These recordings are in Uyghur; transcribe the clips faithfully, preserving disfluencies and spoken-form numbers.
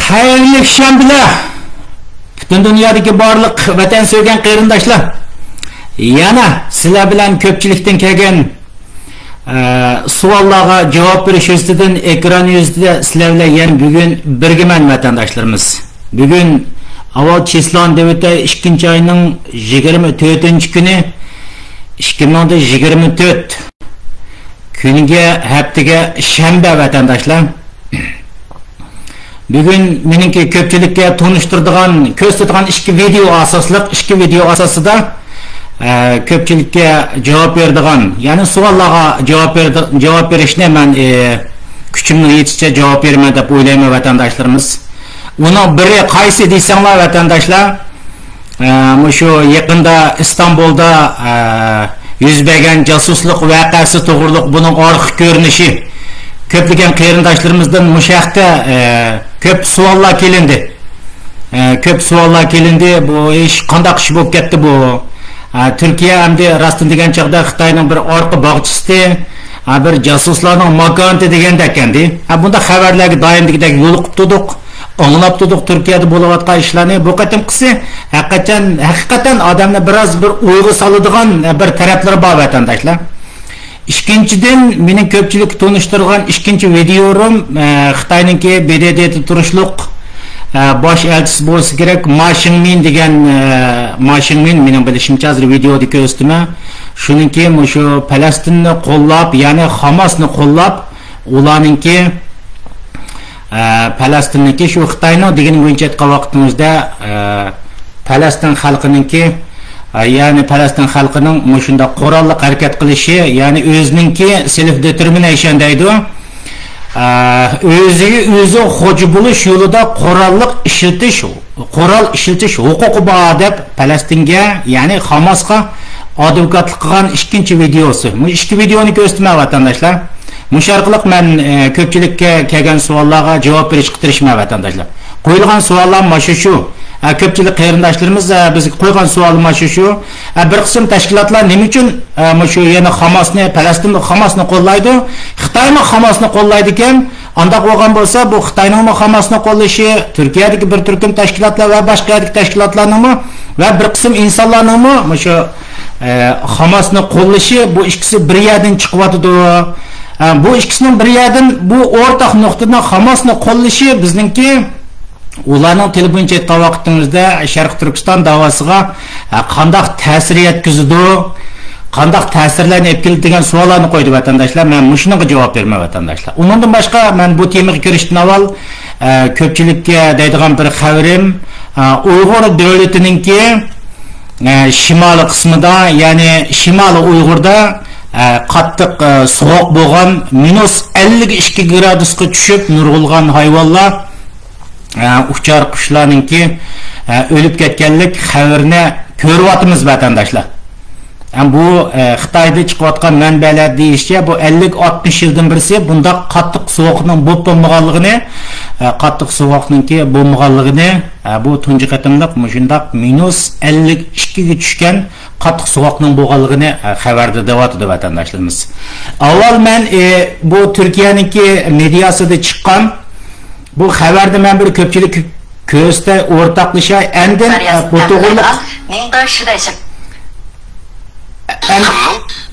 خەيرلىك شەنبىلەر! پۈتۈن دۇنيادىكى بارلىق ۋەتەن سۆيگەن قېرىنداشلار! يەنە سىلەر بىلەن كۆپچىلىكتىن كەلگەن، ئە، سوئاللارغا جاۋاب بېرىش يۈزىسىدىن ئېكران يۈزىدە سىلەر بىلەن يەنە بۈگۈن بىرگىمەن، ۋەتەنداشلىرىمىز. بۈگۈن ئاۋۋال چىسلانى دەۋېتەي، ئىككىنچى ئاينىڭ يىگىرمە تۆتىنچى كۈنى، ئىككى مىڭ يىگىرمە تۆت. كۈنگە، ھەپتىگە شەنبە، ۋەتەنداشلار. بۈگۈن مېنىڭكى كۆپچىلىككە تونۇشتۇرىدىغان، كۆرسىتىدىغان ئىككى ۋىدېئو ئاساسلىق، ئىككى ۋىدېئو ئاساسىدا، ئە، كۆپچىلىككە جاۋاب بېرىدىغان، يەنى سوئاللارغا جاۋاب بېرىدىغ-، جاۋاب بېرىشنى مەن، ئە، كۈچۈمنىڭ يېتىشىچە جاۋاب بېرىمەن دەپ ئويلايمەن، ۋەتەنداشلىرىمىز. ئۇنىڭ بىرى قايسى دېسەڭلار، ۋەتەنداشلار، ئە، مۇشۇ يېقىندا ئىستانبۇلدا، ئە، يۈز بەرگەن جاسۇسلۇق ۋەقەسى توغرۇلۇق بۇنىڭ ئارقا كۆرۈنۈشى. كۆپلىگەن قېرىنداشلىرىمىزدىن مۇشۇ ھەقتە، ئە، كۆپ سوئاللار كېلىندى. ئە، كۆپ سوئاللار كېلىندى. بۇ ئىش قانداق ئىش بولۇپ كەتتى بۇ؟ ئە، تۈركىيە ئەمدى راستىنى دېگەن چاغدا خىتاينىڭ بىر ئارقا باغچىسى، ئە، بىر جاسۇسلارنىڭ ماكانى دېگەندەك ئەمدى. ئە، بۇنداق خەۋەرلەرگە دائىم دېگۈدەك يولۇقۇپ تۇردۇق. ئاڭلاپ تۇردۇق تۈركىيەدە بولۇۋاتقان ئىشلارنى. بۇ قېتىمقىسى ھەقىقەتەن، ھەقىقەتەن ئادەمنى بىراز بىر ئويغا سالىدىغان بىر تەرەپلىرى بار، ۋەتەنداشلار. ئىككىنچىدىن، مېنىڭ كۆپچىلىككە تونۇشتۇرغان ئىككىنچى ۋىدېيوم، ئە، خىتاينىڭكى ب د د دا تۇرۇشلۇق، ئە، باش ئەلچىسى بولسا كېرەك، ما شىڭمىن دېگەن، ئە، ما شىڭمىن، مېنىڭ بىلىشىمچە، ھازىر ۋىدېيودا كۆرسىتىمەن. شۇنىڭكى مۇشۇ پەلەستىننى قوللاپ، يەنى خاماسنى قوللاپ، ئۇلارنىڭكى، ئە، پەلەستىننىڭكى شۇ خىتاينىڭ دېگىنى بويىچە ئېيتقان ۋاقتىمىزدا، ئە، پەلەستىن خەلقىنىڭكى، ئە، يەنى پەلەستىن خەلقىنىڭ مۇشۇنداق قوراللىق ھەرىكەت قىلىشى، يەنى ئۆزىنىڭكى سېلف دېتېرمىنەيشن دەيدۇ. ئە، ئۆزىگە ئۆزى خوجا بولۇش يولىدا قوراللىق ئىشلىتىش قورال ئىشلىتىش ھوقۇقى بار دەپ پەلەستىنگە، يەنى خاماسقا ئادۋوكاتلىق قىلغان ئىككىنچى ۋىدېوسى. بۇ ئىككى ۋىدېونى كۆرسىتىمەن، ۋەتەنداشلار. مۇشۇ ئارقىلىق مەن، ئە، كۆپچىلىككە كەلگەن سوئاللارغا جاۋاب بېرىشكە تىرىشىمەن، ۋەتەنداشلار. قويۇلغان سوئاللار ماشۇ شۇ. ئە، كۆپچىلىك قېرىنداشلىرىمىز، ئە، بىزگە قويغان سوئالى ماشۇ شۇ. ئە، بىر قىسىم تەشكىلاتلار نېمە ئۈچۈن، ئە، مۇشۇ يەنە خاماسنى، پەلەستىنمۇ خاماسنى قوللايدۇ؟ خىتايمۇ خاماسنى قوللايدىكەن؟ ئانداق بولغان بولسا، بۇ خىتاينىڭمۇ خاماسنى قوللىشى، تۈركىيەدىكى بىر تۈركۈم تەشكىلاتلار ۋە باشقا يەردىكى تەشكىلاتلارنىڭمۇ ۋە بىر قىسىم ئىنسانلارنىڭمۇ مۇشۇ، ئە، خاماسنى قوللىشى، بۇ ئىككىسى بىر يەردىن چىقىۋاتىدۇ. ئە، بۇ ئىككىسىنىڭ بىر يەردىن، بۇ ئورتاق نۇقتىدا خاماسنى قوللىشى بىزنىڭكى ئۇلارنىڭ تىلى بويىچە ئېيتقان ۋاقتىمىزدا شەرقىي تۈركىستان داۋاسىغا، ئە، قانداق تەسىر يەتكۈزىدۇ، قانداق تەسىرلەرنى ئېلىپ كېلىدۇ دېگەن سوئاللارنى قويدى، ۋەتەنداشلار. مەن مۇشۇنىڭغا جاۋاب بېرىمەن، ۋەتەنداشلار. ئۇنىڭدىن باشقا، مەن بۇ تېمىغا كىرىشتىن ئاۋۋال، ئە، كۆپچىلىككە دەيدىغان بىر خەۋىرىم، ئە، ئۇيغۇر دۆلىتىنىڭكى، ئە، شىمالىي قىسمىدا، يەنى شىمالىي ئۇيغۇردا، ئە، قاتتىق، ئە، سوغۇق بولغان، مىنۇس ئەللىك ئىككى گرادۇسقا چۈشۈپ، نۇرغۇنلىغان ھايۋانلار ئە، ئۇچار قۇشلارنىڭكى، ئە، ئۆلۈپ كەتكەنلىك خەۋىرىنى كۆرۈۋاتىمىز، ۋەتەنداشلار. ئە، بۇ، ئە، خىتايدا چىقىۋاتقان مەنبەلەر دېيىشىچە، بۇ ئەللىك ئاتمىش يىلدىن بىرسى بۇنداق قاتتىق سوغۇقنىڭ بولۇپ بولمىغانلىقىنى، ئە، قاتتىق سوغۇقنىڭكى بولمىغانلىقىنى، ئە، بۇ تۇنجى قېتىملىق مۇشۇنداق مىنۇس ئەللىك ئىككىگە چۈشكەن قاتتىق سوغۇقنىڭ بولغانلىقىنى، ئە، خەۋەردە دەۋاتىدۇ، ۋەتەنداشلىرىمىز. ئاۋۋال مەن، ئە، بۇ تۈركىيەنىڭكى مېدىياسىدا چىققان بۇ خەۋەردە مەن بىر كۆپچىلىك كۆرسىتە ئورتاقلىشاي. ئاندىن، ئە، بۇ توغرىلىق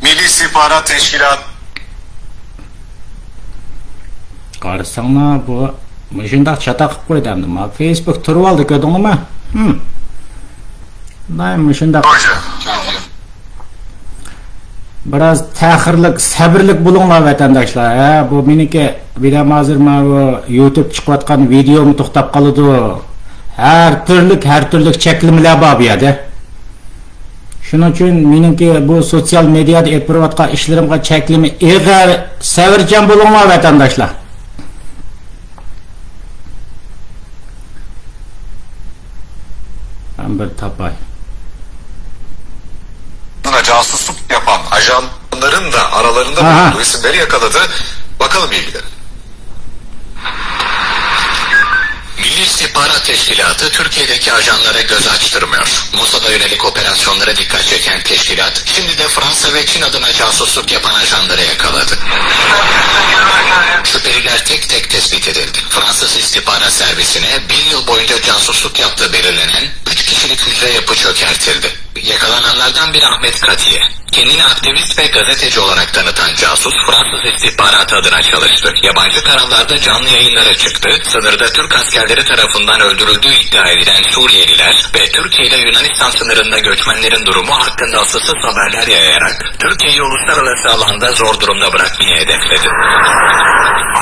مىللىي ئىستىخبارات تەشكىلاتى. قارىساڭلار، بۇ مۇشۇنداق چاتاق قىلىپ قويدى ئەمدى. ما فېيسبۇك تۇرۇۋالدى، كۆردۈڭلارمۇ؟ ھىم. مانا مۇشۇنداق. بىراز تەخىرلىك، سەۋرلىك بولۇڭلار، ۋەتەنداشلار. ھە، بۇ مېنىڭكى، بىلەم ھازىر مانا بۇ يۇتۇب چىقىۋاتقان ۋىدېيومۇ توختاپ قالىدۇ. ھەر تۈرلۈك، ھەر تۈرلۈك چەكلىمىلەر بار بۇ يەردە. شۇنىڭ ئۈچۈن مېنىڭكى بۇ سوتسىيال مېدىيادا ئېلىپ بېرىۋاتقان ئىشلىرىمغا چەكلىمە ئېغىر، سەۋرچان بولۇڭلار، ۋەتەنداشلار. Ben bir tapay. Casusluk yapan ajanların da aralarında bulunduğu isimleri yakaladı. Bakalım bilgilere. Milli İstihbarat Teşkilatı Türkiye'deki ajanlara göz açtırmıyor. Mossad'a yönelik operasyonlara dikkat çeken teşkilat, şimdi de Fransa ve Çin adına casusluk yapan ajanları yakaladı. Şüpheliler tek tek tespit edildi. Fransız istihbarat servisine bir yıl boyunca casusluk yaptığı belirlenen üç kişilik hücre yapı çökertildi. Yakalananlardan biri Ahmet Katiye. Kendini aktivist ve gazeteci olarak tanıtan casus Fransız istihbaratı adına çalıştı. Yabancı kanallarda canlı yayınlara çıktı. Sınırda Türk askerleri tarafından öldürüldüğü iddia edilen Suriyeliler ve Türkiye ile Yunanistan sınırında göçmenlerin durumu hakkında asılsız haberler yayarak Türkiye'yi uluslararası alanda zor durumda bırakmayı hedefledi.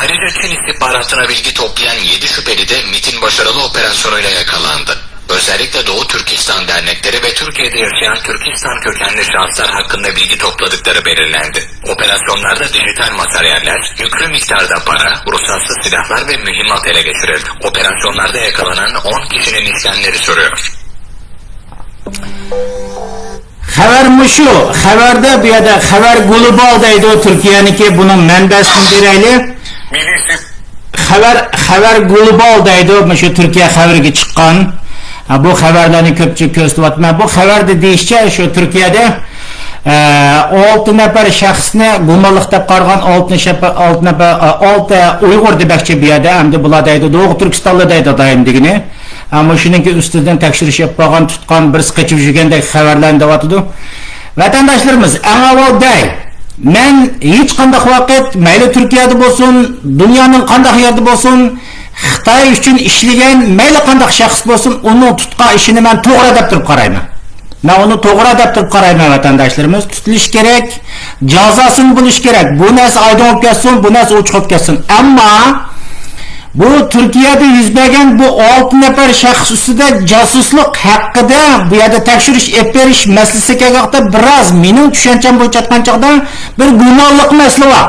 Ayrıca Çin istihbaratına bilgi toplayan yedi şüpheli de mitin başarılı operasyonuyla yakalandı. Özellikle Doğu Türkistan dernekleri ve Türkiye'de yaşayan Türkistan kökenli şahıslar hakkında bilgi topladıkları belirlendi. Operasyonlarda dijital materyaller, yüklü miktarda para, ruhsatsız silahlar ve mühimmat ele geçirildi. Operasyonlarda yakalanan on kişinin işlemleri sürüyor. خەۋەر مۇشۇ. خەۋەردە بۇ يەردە خەۋەر گلوبال دەيدۇ تۈركىيەنىڭكى، بۇنىڭ مەنبەسىنى بېرەيلى. خەۋەر، خەۋەر گلوبال دەيدۇ، مۇشۇ تۈركىيە خەۋىرىگە چىققان. ھە، بۇ خەۋەرلەرنى كۆپچىلىك كۆرسىتىۋاتىمەن. بۇ خەۋەردە دېيىشىچە، شۇ تۈركىيەدە، ئە، ئالتە نەپەر شەخسنى گۇمانلىق دەپ قارىغان، ئالتە نەپەر، ئالتە نەپەر، ئە، ئالتە ئۇيغۇر دېمەكچى بۇ يەردە. ئەمدى بۇلار دەيدۇ، دوغۇ تۈركىستانلىق دەيدۇ دائىم دېگىنى. ئە، مۇشۇنىڭكى ئۈستىدىن تەكشۈرۈش ئېلىپ بارغان، تۇتقان، بىرسى قېچىپ يۈرگەندەك خەۋەرلەرنى دەۋاتىدۇ. ۋەتەنداشلىرىمىز، ئەڭ ئاۋۋال دەي، مەن ھېچقانداق ۋاقىت، مەيلى تۈركىيەدە بولسۇن، دۇنيانىڭ قانداق يېرىدە بولسۇن، خىتاي ئۈچۈن ئىشلىگەن مەيلى قانداق شەخس بولسۇن، ئۇنىڭ تۇتقان ئىشىنى مەن توغرا دەپ تۇرۇپ قارايمەن. مەن ئۇنى توغرا دەپ تۇرۇپ قارايمەن، ۋەتەنداشلىرىمىز. تۇتۇلۇشى كېرەك، جازاسىمۇ بولۇشى كېرەك. بۇ نەرسە ئايدىڭ بولۇپ كەتسۇن، بۇ نەرسە ئوچۇق بولۇپ كەتسۇن. ئەمما بۇ تۈركىيەدە يۈز بەرگەن بۇ ئالتە نەپەر شەخس ئۈستىدە جاسۇسلۇق ھەققىدە بۇ يەردە تەكشۈرۈش ئېلىپ بېرىش مەسىلىسىگە كەلگەن ۋاقىتتا، بىراز مېنىڭ چۈشەنچەم بويىچە ئېيتقان چاغدا بىر گۇمانلىق مەسىلە بار.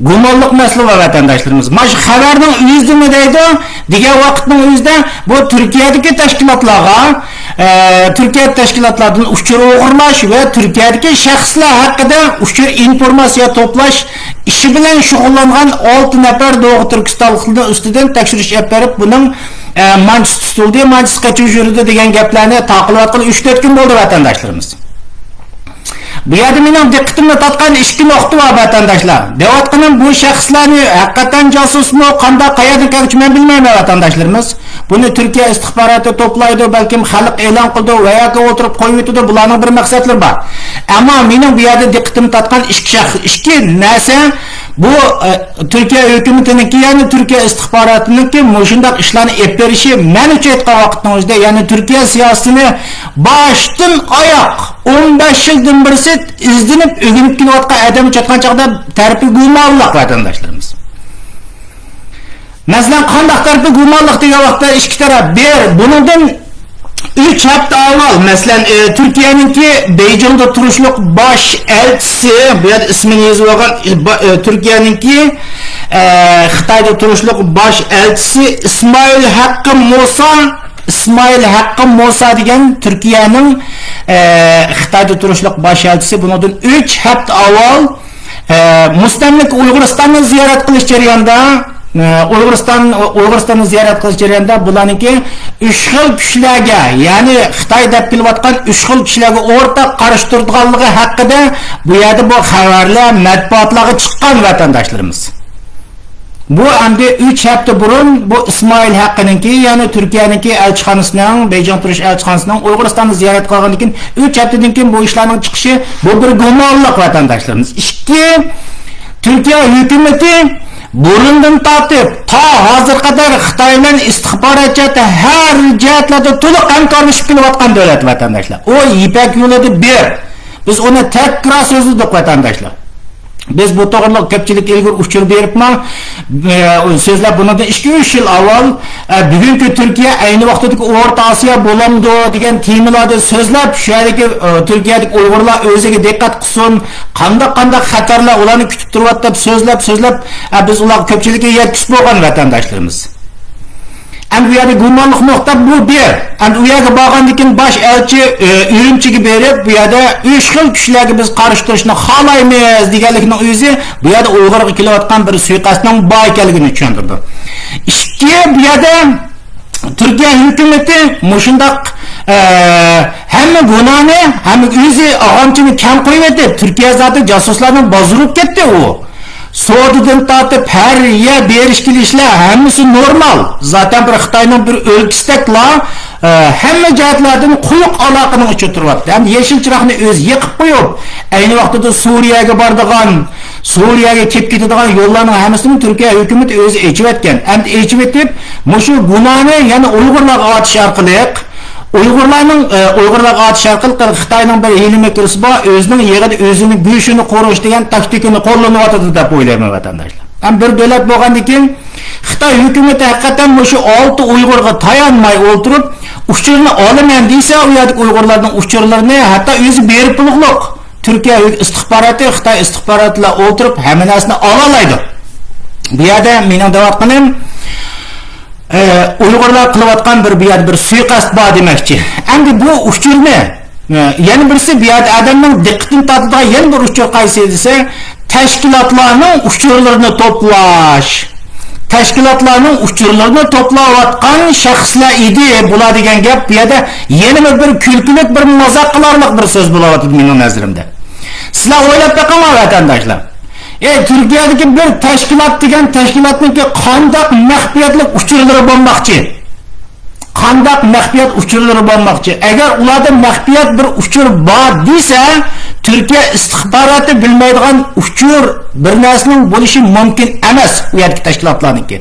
گۇمانلىق مەسىلە بار، ۋەتەنداشلىرىمىز. مانا شۇ خەۋەرنىڭ ئۆزىدىمۇ دەيدۇ دېگەن ۋاقىتنىڭ ئۆزىدە بۇ تۈركىيەدىكى تەشكىلاتلارغا، ئە، تۈركىيە تەشكىلاتلاردىن ئۇچۇر ئوغرىلاش ۋە تۈركىيەدىكى شەخسلەر ھەققىدە ئۇچۇر، ئىنفورماتسىيە توپلاش ئىشى بىلەن شۇغۇللانغان ئالتە نەپەر دوغۇ تۈركىستانلىقلىرىنىڭ ئۈستىدىن تەكشۈرۈش ئېلىپ بېرىپ، بۇنىڭ، ئە، مانچىسى تۇتۇلدى، مانچىسى قېچىپ يۈرىدۇ دېگەن گەپلەرنى تارقىلىۋاتقىلى ئۈچ تۆت كۈن بولدى، ۋەتەنداشلىرىمىز. بۇ يەردە مېنىڭ دىققىتىمنى تارتقان ئىككى نۇقتا بار، ۋەتەنداشلار. دەۋاتقىنىم، بۇ شەخسلەرنى ھەقىقەتەن جاسۇسمۇ، قانداق، قەيەردىن كەلگۈچى مەن بىلمەيمەن، ۋەتەنداشلىرىمىز. بۇنى تۈركىيە ئىستىخباراتى توپلايدۇ، بەلكىم خەلق ئېلان قىلىدۇ ۋە ياكى ئولتۇرۇپ قويۇۋېتىدۇ، بۇلارنىڭ بىر مەقسەتلىرى بار. ئەمما مېنىڭ بۇ يەردە دىققىتىمنى تارتقان ئىككى شەخس، ئىككى نەرسە، بۇ، ئە، تۈركىيە ھۆكۈمىتىنىڭكى، يەنى تۈركىيە ئىستىخباراتىنىڭكى مۇشۇنداق ئىشلارنى ئېلىپ بېرىشى، مەن ئۈچۈن ئېيتقان ۋاقىتنىڭ ئۆزىدە، يەنى تۈركىيە سىياسىتىنى باشتىن ئاياق ئون بەش يىلدىن بىرسى ئىزدىنىپ ئۆگىنىپ كېلىۋاتقان ئادەم ئېيتقان چاغدا تەرىپى گۇمانلىق، ۋەتەنداشلىرىمىز. مەسىلەن، قانداق تەرىپى گۇمانلىق دېگەن ۋاقىتتا ئىككى تەرەپ. بىر، بۇنىڭدىن ئۈچ ھەپتە ئاۋۋال، مەسىلەن، ئە، تۈركىيەنىڭكى بېيجىڭدا تۇرۇشلۇق باش ئەلچىسى، بۇ يەردە ئىسمىنى يېزىپ ئالغان، ئە، با-، ئە، تۈركىيەنىڭكى، ئە، خىتايدا تۇرۇشلۇق باش ئەلچىسى ئىسمائىل ھەققى مۇسا، ئىسمائىل ھەققى مۇسا دېگەن تۈركىيەنىڭ، ئە، خىتايدا تۇرۇشلۇق باش ئەلچىسى بۇنىڭدىن ئۈچ ھەپتە ئاۋۋال، ئە، مۇستەملىكە ئۇيغۇرىستاننى زىيارەت قىلىش جەريانىدا، ئۇيغۇرىستان، ئۇيغۇرىستاننى زىيارەت قىلىش جەريانىدا بۇلارنىڭكى ئۈچ خىل كۈچلەرگە، يەنى خىتاي دەپ كېلىۋاتقان ئۈچ خىل كۈچلەرگە ئورتاق قارشى تۇرىدىغانلىقى ھەققىدە بۇ يەردە بۇ خەۋەرلەر مەتبۇئاتلارغا چىققان، ۋەتەنداشلىرىمىز. بۇ ئەمدى ئۈچ ھەپتە بۇرۇن بۇ ئىسمائىل ھەققىنىڭكى، يەنى تۈركىيەنىڭكى ئەلچىخانىسىنىڭ، بېيجىڭ تۇرۇش ئەلچىخانىسىنىڭ ئۇيغۇرىستاننى زىيارەت قىلغاندىن كېيىن ئۈچ ھەپتىدىن كېيىن بۇ ئىشلارنىڭ چىقىشى، بۇ بىر گۇمانلىق، ۋەتەنداشلىرىمىز. ئىككى، تۈركىيە ھۆكۈمىتى بۇرۇندىن تارتىپ تا ھازىرغا قەدەر خىتاي بىلەن ئىستىخبارات جەھەتتە ھەر جەھەتلەردە تولۇق ھەمكارلىشىپ كېلىۋاتقان دۆلەت، ۋەتەنداشلار. ئۇ يىپەك يولىدا بىر. بىز ئۇنى تەكرار سۆزلىدۇق، ۋەتەنداشلار. بىز بۇ توغرىلىق كۆپچىلىككە ئىلگىرى ئۇچۇر بېرىپمۇ، ئە، سۆزلەپ، بۇنىڭدىن ئىككى، ئۈچ يىل ئاۋۋال، ئە، بۈگۈنكى تۈركىيە ئەينى ۋاقتىدىكى ئورتا ئاسىيا بولامدۇ دېگەن تېمىلاردا سۆزلەپ، شۇ يەردىكى، ئە، تۈركىيەدىكى ئۇيغۇرلار ئۆزىگە دىققەت قىلسۇن، قانداق، قانداق خەتەرلەر ئۇلارنى كۈتۈپ تۇرۇۋاتىدۇ دەپ سۆزلەپ، سۆزلەپ، ئە، بىز ئۇلارغا كۆپچىلىككە يەتكۈزۈپ بولغان، ۋەتەنداشلىرىمىز. ئەمدى بۇ يەردە گۇمانلىق نۇقتا بۇ بىر. ئەمدى ئۇ يەرگە بارغاندىن كېيىن باش ئەلچى، ئە، ئۈرۈمچىگە بېرىپ، بۇ يەردە ئۈچ خىل كۈچلەرگە بىز قارشى تۇرۇشنى خالايمىز دېگەنلىكنىڭ ئۆزى بۇ يەردە ئۇيغۇرغا كېلىۋاتقان بىر سۇيىقەستنىڭ بار ئىكەنلىكىنى چۈشەندۈرىدۇ. ئىككى، بۇ يەردە تۈركىيە ھۆكۈمىتى مۇشۇنداق، ئە، ھەممە گۇناھنى، ھەممە ئۆزى ئاغامچىنى كەم قويۇۋەتتى. تۈركىيە زادى جاسۇسلارنىڭ بازىرى بولۇپ كەتتى ئۇ. سودىدىن تارتىپ ھەر يەر بېرىش كېلىشلەر ھەممىسى نورمال. زاتەن بىر خىتاينىڭ بىر ئۆلكىسىدەكلا، ئە، ھەممە جەھەتلەردىن قويۇق ئالاقىنىڭ ئىچىدە تۇرۇۋاتىدۇ. ھەم يېشىل چىراغنى ئۆزى يېقىپ قويۇپ، ئەينى ۋاقتىدا سۇرىيەگە بارىدىغان، سۇرىيەگە كېلىپ كېتىدىغان يوللارنىڭ ھەممىسىنى تۈركىيە ھۆكۈمىتى ئۆزى ئېچىۋەتكەن. ئەمدى ئېچىۋېتىپ، مۇشۇ گۇناھنى يەنە ئۇيغۇرلارغا ئارتىش ئارقىلىق، ئۇيغۇرلارنىڭ، ئە، ئۇيغۇرلارغا ئارتىش ئارقىلىق خىتاينىڭ بىر ھىيلە-مىكرىسى بار، ئۆزىنىڭ يېغىدا ئۆزىنىڭ گۆشىنى قورۇش دېگەن تاكتىكىنى قوللىنىۋاتىدۇ دەپ ئويلايمەن، ۋەتەنداشلار. ھەم بىر دۆلەت بولغاندىن كېيىن، خىتاي ھۆكۈمىتى ھەقىقەتەن مۇشۇ ئالتە ئۇيغۇرغا تايانماي ئولتۇرۇپ، ئۇچۇرنى ئالىمەن دېسە، ئۇ يەردىكى ئۇيغۇرلارنىڭ ئۇچۇرلىرىنى ھەتتا ئۆزى بېرىپ بولغۇلۇق. تۈركىيە ھۆك-، ئىستىخباراتى، خىتاي ئىستىخباراتى بىلەن ئولتۇرۇپ ھەممە نەرسىنى ئالالايدۇ. بۇ يەردە مېنىڭ دەۋاتقىنىم، ئە، ئۇيغۇرلار قىلىۋاتقان بىر، بۇ يەردە بىر سۇيىقەست بار دېمەكچى. ئەمدى بۇ ئۇچۇرنى، ئە، يەنە بىرسى، بۇ يەردە ئادەمنىڭ دىققىتىنى تارتىدىغان يەنە بىر ئۇچۇر قايسى دېسە، تەشكىلاتلارنىڭ ئۇچۇرلىرىنى توپلاش. تەشكىلاتلارنىڭ ئۇچۇرلىرىنى توپلاۋاتقان شەخسلەر ئىدى بۇلار دېگەن گەپ بۇ يەردە يەنە بىر كۈلكىلىك، بىر مازاق قىلارلىق بىر سۆز بولۇۋاتىدۇ مېنىڭ نەزىرىمدە. سىلەر ئويلاپ بېقىڭلار، ۋەتەنداشلار. ئە، تۈركىيەدىكى بىر تەشكىلات دېگەن تەشكىلاتنىڭكى قانداق مەخپىيەتلىك ئۇچۇرلىرى بولماقچى؟ قانداق مەخپىيەت ئۇچۇرلىرى بولماقچى؟ ئەگەر ئۇلاردا مەخپىيەت بىر ئۇچۇر بار دېسە، تۈركىيە ئىستىخباراتى بىلمەيدىغان ئۇچۇر بىر نەرسىنىڭ بولۇشى مۇمكىن ئەمەس ئۇ يەردىكى تەشكىلاتلارنىڭكى.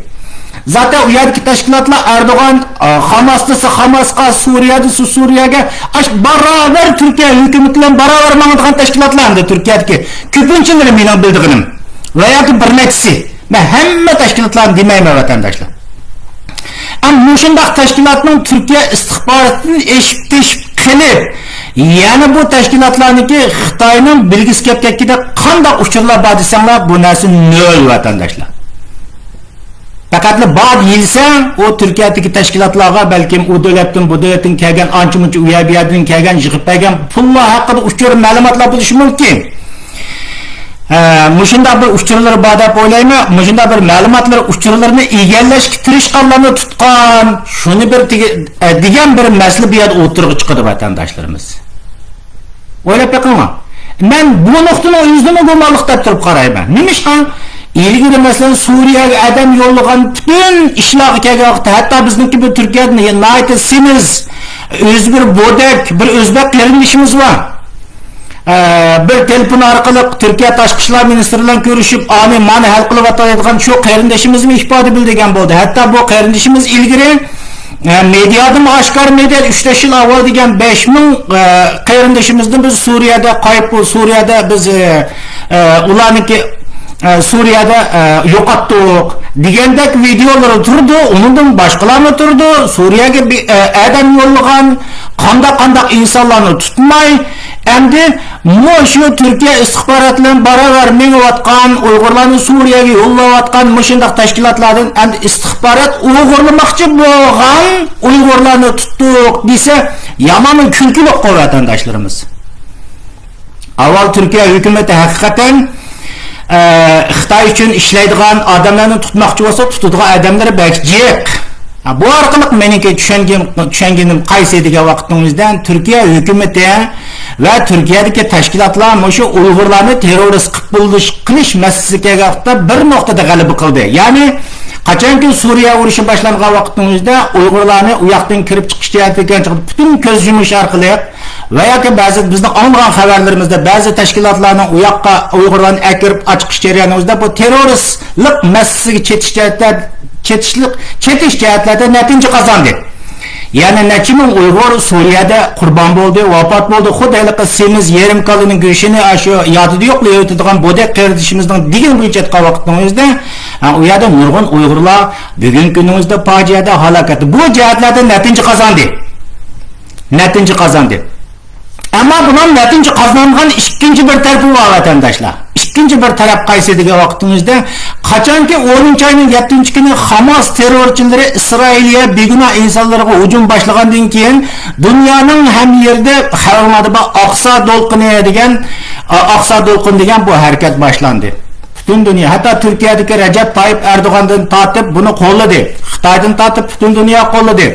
زاتەن ئۇ يەردىكى تەشكىلاتلار ئەردوغان، ئا، خاماس دېسە خاماسقا، سۇرىيە دېسە سۇرىيەگە، ئاش-، باراۋەر تۈركىيە ھۆكۈمىتى بىلەن باراۋەر ماڭىدىغان تەشكىلاتلار ئەمدى تۈركىيەدىكى كۆپىنچىلىرى مېنىڭ بىلىدىغىنىم ۋە ياكى بىر نەچچىسى. مەن ھەممە تەشكىلاتلارنى دېمەيمەن، ۋەتەنداشلار. ئەمما مۇشۇنداق تەشكىلاتنىڭ تۈركىيە ئىستىخباراتىدىن ئېشىپ تېشىپ قېلىپ، يەنە بۇ تەشكىلاتلارنىڭكى خىتاينىڭ بىلگۈسى كەپ كەتكىدەك قانداق ئۇچۇرلار بار دېسەڭلار، بۇ نەرسە نۆل، ۋەتەنداشلار. پەقەتلا بار دېيىلسە، ئۇ تۈركىيەدىكى تەشكىلاتلارغا بەلكىم ئۇ دۆلەتتىن، بۇ دۆلەتتىن كەلگەن ئانچە-مۇنچە ئۇ يەر بۇ يەردىن كەلگەن، يىغىپ بەرگەن پۇللار ھەققىدە ئۇچۇر مەلۇماتلار بولۇشى مۇمكىن. ھە، مۇشۇنداق بىر ئۇچۇرلىرى بار دەپ ئويلايمەن. مۇشۇنداق بىر مەلۇماتلار ئۇچۇرلىرىنى ئىگىلەشكە تىرىشقانلارنى تۇتقان، شۇنى بىر تېگى-، ئە، دېگەن بىر مەسىلە بۇ يەردە ئوتتۇرىغا چىقىدۇ، ۋەتەنداشلىرىمىز. ئويلاپ بېقىڭلار. مەن بۇ نۇقتىنىڭ ئۆزىنىمۇ گۇمانلىق دەپ تۇرۇپ قارايمەن. نېمىشقا؟ ئىلگىرى، مەسىلەن، سۇرىيەگە ئادەم يوللىغان پۈتۈن ئىشلارغا كەلگەن ۋاقىتتا، ھەتتا بىزنىڭكى بىر تۈركىيەدە ناھايىتى سېمىز، ئۆزى بىر بودەك، بىر ئۆزبەك قېرىندىشىمىز بار. ئە، بىر تېلېفون ئارقىلىق تۈركىيە تاشقى ئىشلار مىنىستىرى بىلەن كۆرۈشۈپ، ئانى مانى ھەل قىلىۋاتىدىغان شۇ قېرىندىشىمىزمۇ ئىپادە بىلدۈرگەن بولدى. ھەتتا بۇ قېرىندىشىمىز ئىلگىرى، ئە، مېدىيادىمۇ ئاشكارا، مېدىيادا ئۈچ تۆت يىل ئاۋۋال دېگەن بەش مىڭ، ئە، قېرىندىشىمىزنى بىز سۇرىيەدە قايىپ، سۇرىيەدە بىز، ئە، ئە، ئۇلارنىڭكى، ئە، سۇرىيەدە، ئە، يوقاتتۇق دېگەندەك ۋىدېئولىرى تۇرىدۇ، ئۇنىڭدىن باشقىلارمۇ تۇرىدۇ. سۇرىيەگە بىر، ئە، ئادەم يوللىغان، قانداق قانداق ئىنسانلارنى تۇتماي، ئەمدى مۇشۇ تۈركىيە ئىستىخباراتى بىلەن باراۋەر مېڭىۋاتقان، ئۇيغۇرلارنى سۇرىيەگە يوللاۋاتقان مۇشۇنداق تەشكىلاتلاردىن ئەمدى ئىستىخبارات ئوغرىلىماقچى بولغان ئۇيغۇرلارنى تۇتتۇق دېسە، يامانمۇ كۈلكىلىكقۇ، ۋەتەنداشلىرىمىز. ئاۋۋال تۈركىيە ھۆكۈمىتى ھەقىقەتەن، ئە، خىتاي ئۈچۈن ئىشلەيدىغان ئادەملەرنى تۇتماقچى بولسا، تۇتىدىغان ئادەملىرى بەك جىق. ھە، بۇ ئارقىلىق مېنىڭكى چۈشەنگىن-، چۈشەنگىنىم قايسى دېگەن ۋاقىتنىڭ ئۆزىدە تۈركىيە ھۆكۈمىتى ۋە تۈركىيەدىكى تەشكىلاتلار مۇشۇ ئۇيغۇرلارنى تېررورىست قىلىپ بولۇش، قىلىش مەسىلىسىگە كەلگەن ۋاقىتتا بىر نۇقتىدا غەلىبە قىلدى. يەنى، قاچانكى سۇرىيە ئۇرۇشى باشلانغان ۋاقىتنىڭ ئۆزىدە ئۇيغۇرلارنى ئۇ ياقتىن كىرىپ چىقىش جەھەتتىكى پۈتۈن كۆز يۇمۇش ئارقىلىق ۋە ياكى بەزى بىزنىڭ ئاڭلىغان خەۋەرلىرىمىزدە بەزى تەشكىلاتلارنىڭ ئۇ ياققا ئۇيغۇرلارنى ئەكىرىپ ئاچىقىش جەريانىمىزدا بۇ تېررورىستلىق مەسىلىسىگە چېتىش جەھەتتە، چېتىشلىق، چېتىش جەھەتلەردە نەتىجە قازاندى. يەنە نەچچە مىڭ ئۇيغۇر سۇرىيەدە قۇربان بولدى، ۋاپات بولدى. خۇددى ھېلىقى سېمىز يېرىم كالىنىڭ گۆشىنى ئاشۇ يادىدا يوقلاۋېتىدىغان بودەك قېرىندىشىمىزنىڭ دېگىنى بويىچە ئېيتقان ۋاقىتنىڭ ئۆزىدە، ھە، ئۇ يەردە نۇرغۇن ئۇيغۇرلار بۈگۈنكى كۈنىمىزدە پاجىئەدە، ھالاكەتتە. بۇ جەھەتلەردە نەتىجە قازاندى. نەتىجە قازاندى. ئەمما بۇنىڭ نەتىجە قازانغان ئىككىنچى بىر تەرىپى بار، ۋەتەنداشلار. ئىككىنچى بىر تەرەپ قايسى دېگەن ۋاقتىمىزدا، قاچانكى ئونىنچى ئاينىڭ يەتتىنچى كۈنى خاماس تېررورچىلىرى ئىسرائىلىيە بىگۇناھ ئىنسانلىرىغا ھۇجۇم باشلىغاندىن كېيىن، دۇنيانىڭ ھەممە يېرىدە خەۋەرلەردە بار ئاقسا دولقۇنى دېگەن، ئاقسا دولقۇن دېگەن بۇ ھەرىكەت باشلاندى. پۈتۈن دۇنيا، ھەتتا تۈركىيەدىكى رەجەپ تايىپ ئەردوغاندىن تارتىپ بۇنى قوللىدى. خىتايدىن تارتىپ پۈتۈن دۇنيا قوللىدى.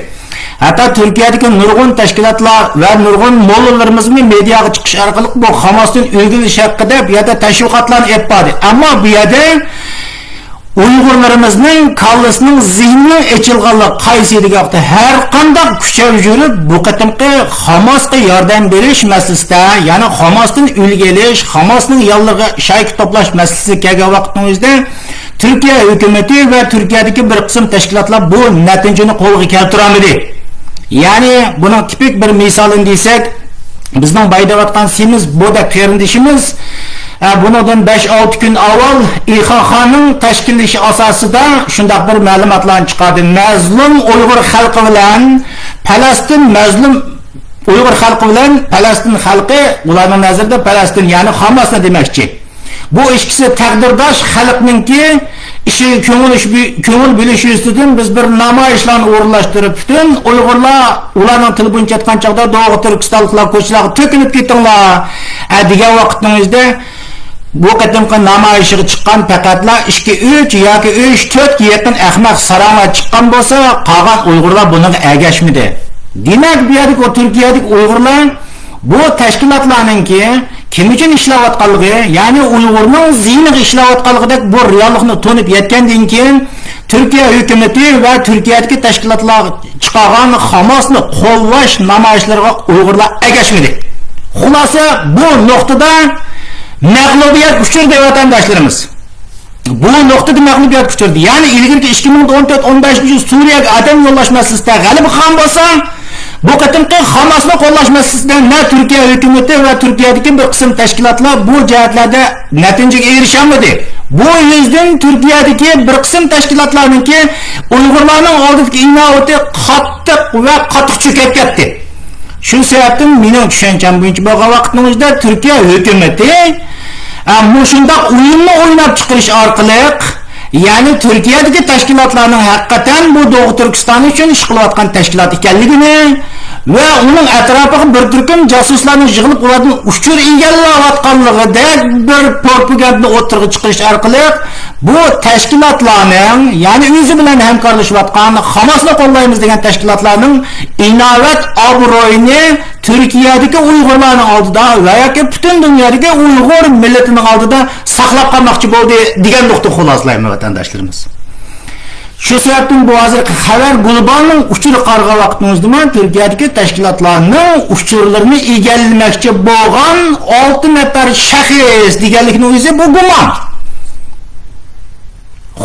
ھەتتا تۈركىيەدىكى نۇرغۇن تەشكىلاتلار ۋە نۇرغۇن موللىلىرىمىزمۇ مېدىياغا چىقىش ئارقىلىق بۇ خاماستىن ئۈلگىلىش ھەققىدە بۇ يەردە تەشۋىقاتلارنى ئېلىپ باردى. ئەمما بۇ يەردە ئۇيغۇرلىرىمىزنىڭ كاللىسىنىڭ زېھنىنىڭ ئېچىلغانلىقى قايسى دېگەن ۋاقىتتا، ھەر قانداق كۈچەپ يۈرۈپ بۇ قېتىمقى خاماسقا ياردەم بېرىش مەسىلىسىدە، يەنى خاماستىن ئۈلگە ئېلىش، خاماسنىڭ ياللىرىغا شايكا توپلاش مەسىلىسىگە كەلگەن ۋاقىتنىڭ ئۆزىدە تۈركىيە ھۆكۈمىتى ۋە تۈركىيەدىكى بىر قىسىم تەشكىلاتلار بۇ نەتىجىنى قولغا كەلتۈرەلمىدى. يەنى بۇنىڭ تىپىك بىر مىسالىنى دېسەك، بىزنىڭ بايداۋاتقان سېمىز بودەك قېرىندىشىمىز، ئە، بۇنىڭدىن بەش-ئالتە كۈن ئاۋۋال ئىخاخانىڭ تەشكىللىشى ئاساسىدا شۇنداق بىر مەلۇماتلارنى چىقاردى. مەزلۇم ئۇيغۇر خەلقى بىلەن پەلەستىن، مەزلۇم ئۇيغۇر خەلقى بىلەن پەلەستىن خەلقى، ئۇلارنىڭ نەزىرىدە پەلەستىن، يەنى خاماسنى دېمەكچى. بۇ ئىككىسى تەقدىرداش خەلقنىڭكى ئىشىغا كۆڭۈل، كۆڭۈل بۆلۈش يۈزىسىدىن بىز بىر نامايىشلارنى ئورۇنلاشتۇرۇپ، پۈتۈن ئۇيغۇرلار ئۇلارنىڭ تىلى بويىچە ئېيتقان چاغدا دوغۇ تۈركىستانلىقلار كوچىلارغا تۆكۈلۈپ كېتىڭلار، ئە، دېگەن ۋاقىتنىڭ ئۆزىدە بۇ قېتىمقى نامايىشىغا چىققان پەقەتلا ئىككى، ئۈچ ياكى ئۈچ، تۆتكە يېقىن ئەخمەق ساراڭلار چىققان بولسا، قالغان ئۇيغۇرلار بۇنىڭغا ئەگەشمىدى. دېمەك، بۇ يەردىكى ئۇ تۈركىيەدىكى ئۇيغۇرلار بۇ تەشكىلاتلارنىڭكى كىم ئۈچۈن ئىشلەۋاتقانلىقى، يەنى ئۇيغۇرنىڭ زىيىنىغا ئىشلەۋاتقانلىقىدەك بۇ رېئاللىقنى تونۇپ يەتكەندىن كېيىن، تۈركىيە ھۆكۈمىتى ۋە تۈركىيەدىكى تەشكىلاتلار چىقارغان خاماسنى قوللاش نامايىشلىرىغا ئۇيغۇرلار ئەگەشمىدى. خۇلاسە، بۇ نۇقتىدا مەغلۇبىيەت ئۇچرىدى، ۋەتەنداشلىرىمىز. بۇ نۇقتىدا مەغلۇبىيەتكە ئۇچرىدى. يەنى ئىلگىرىكى ئىككى مىڭ ئون تۆت، ئون بەشىنچى يىل سۈرىيەگە ئادەم يوللاش مەسىلىسىدە غەلىبە قىلغان بولسا، بۇ قېتىمقى خاماسنى قوللاش مەسىلىسىدە نە تۈركىيە ھۆكۈمىتى ۋە تۈركىيەدىكى بىر قىسىم تەشكىلاتلار بۇ جەھەتلەردە نەتىجىگە ئېرىشەلمىدى. بۇ يۈزدىن تۈركىيەدىكى بىر قىسىم تەشكىلاتلارنىڭكى ئۇيغۇرلارنىڭ ئالدىدىكى ئىناۋىتى قاتتىق ۋە قاتتىق چۆكۈپ كەتتى. شۇ سەۋەبتىن مېنىڭ چۈشەنچەم بويىچە بولغان ۋاقىتنىڭ ئۆزىدە تۈركىيە ھۆكۈمىتى، ئە، مۇشۇنداق ئويۇننى ئويناپ چىقىرىش ئارقىلىق، يەنى تۈركىيەدىكى تەشكىلاتلارنىڭ ھەقىقەتەن بۇ دوغۇ تۈركىستان ئۈچۈن ئىش قىلىۋاتقان تەشكىلات ئىكەنلىكىنى ۋە ئۇنىڭ ئەتراپىغا بىر تۈركۈم جاسۇسلارنى يىغىپ، ئۇلاردىن ئۇچۇر ئىگىلەۋاتقانلىقىدەك بىر پروپاگاندىنى ئوتتۇرىغا چىقىرىش ئارقىلىق، بۇ تەشكىلاتلارنىڭ، يەنى ئۆزى بىلەن ھەمكارلىشىۋاتقان، خاماسنى قوللايمىز دېگەن تەشكىلاتلارنىڭ ئىناۋەت ئابرۇيىنى تۈركىيەدىكى ئۇيغۇرلارنىڭ ئالدىدا ۋە ياكى پۈتۈن دۇنيادىكى ئۇيغۇر مىللىتىنىڭ ئالدىدا ساقلاپ قالماقچى بولدى دېگەن نۇقتىنى خۇلاسىلايمەن، ۋەتەنداشلىرىمىز. شۇ سەۋەبتىن بۇ ھازىرقى خەۋەر گۇلوبالنىڭ ئۇچۇرىغا قارىغان ۋاقتىمىزدىمۇ تۈركىيەدىكى تەشكىلاتلارنىڭ ئۇچۇرلىرىنى ئىگىلىمەكچى بولغان ئالتە نەپەر شەخس دېگەنلىكنىڭ ئۆزى بۇ گۇمان.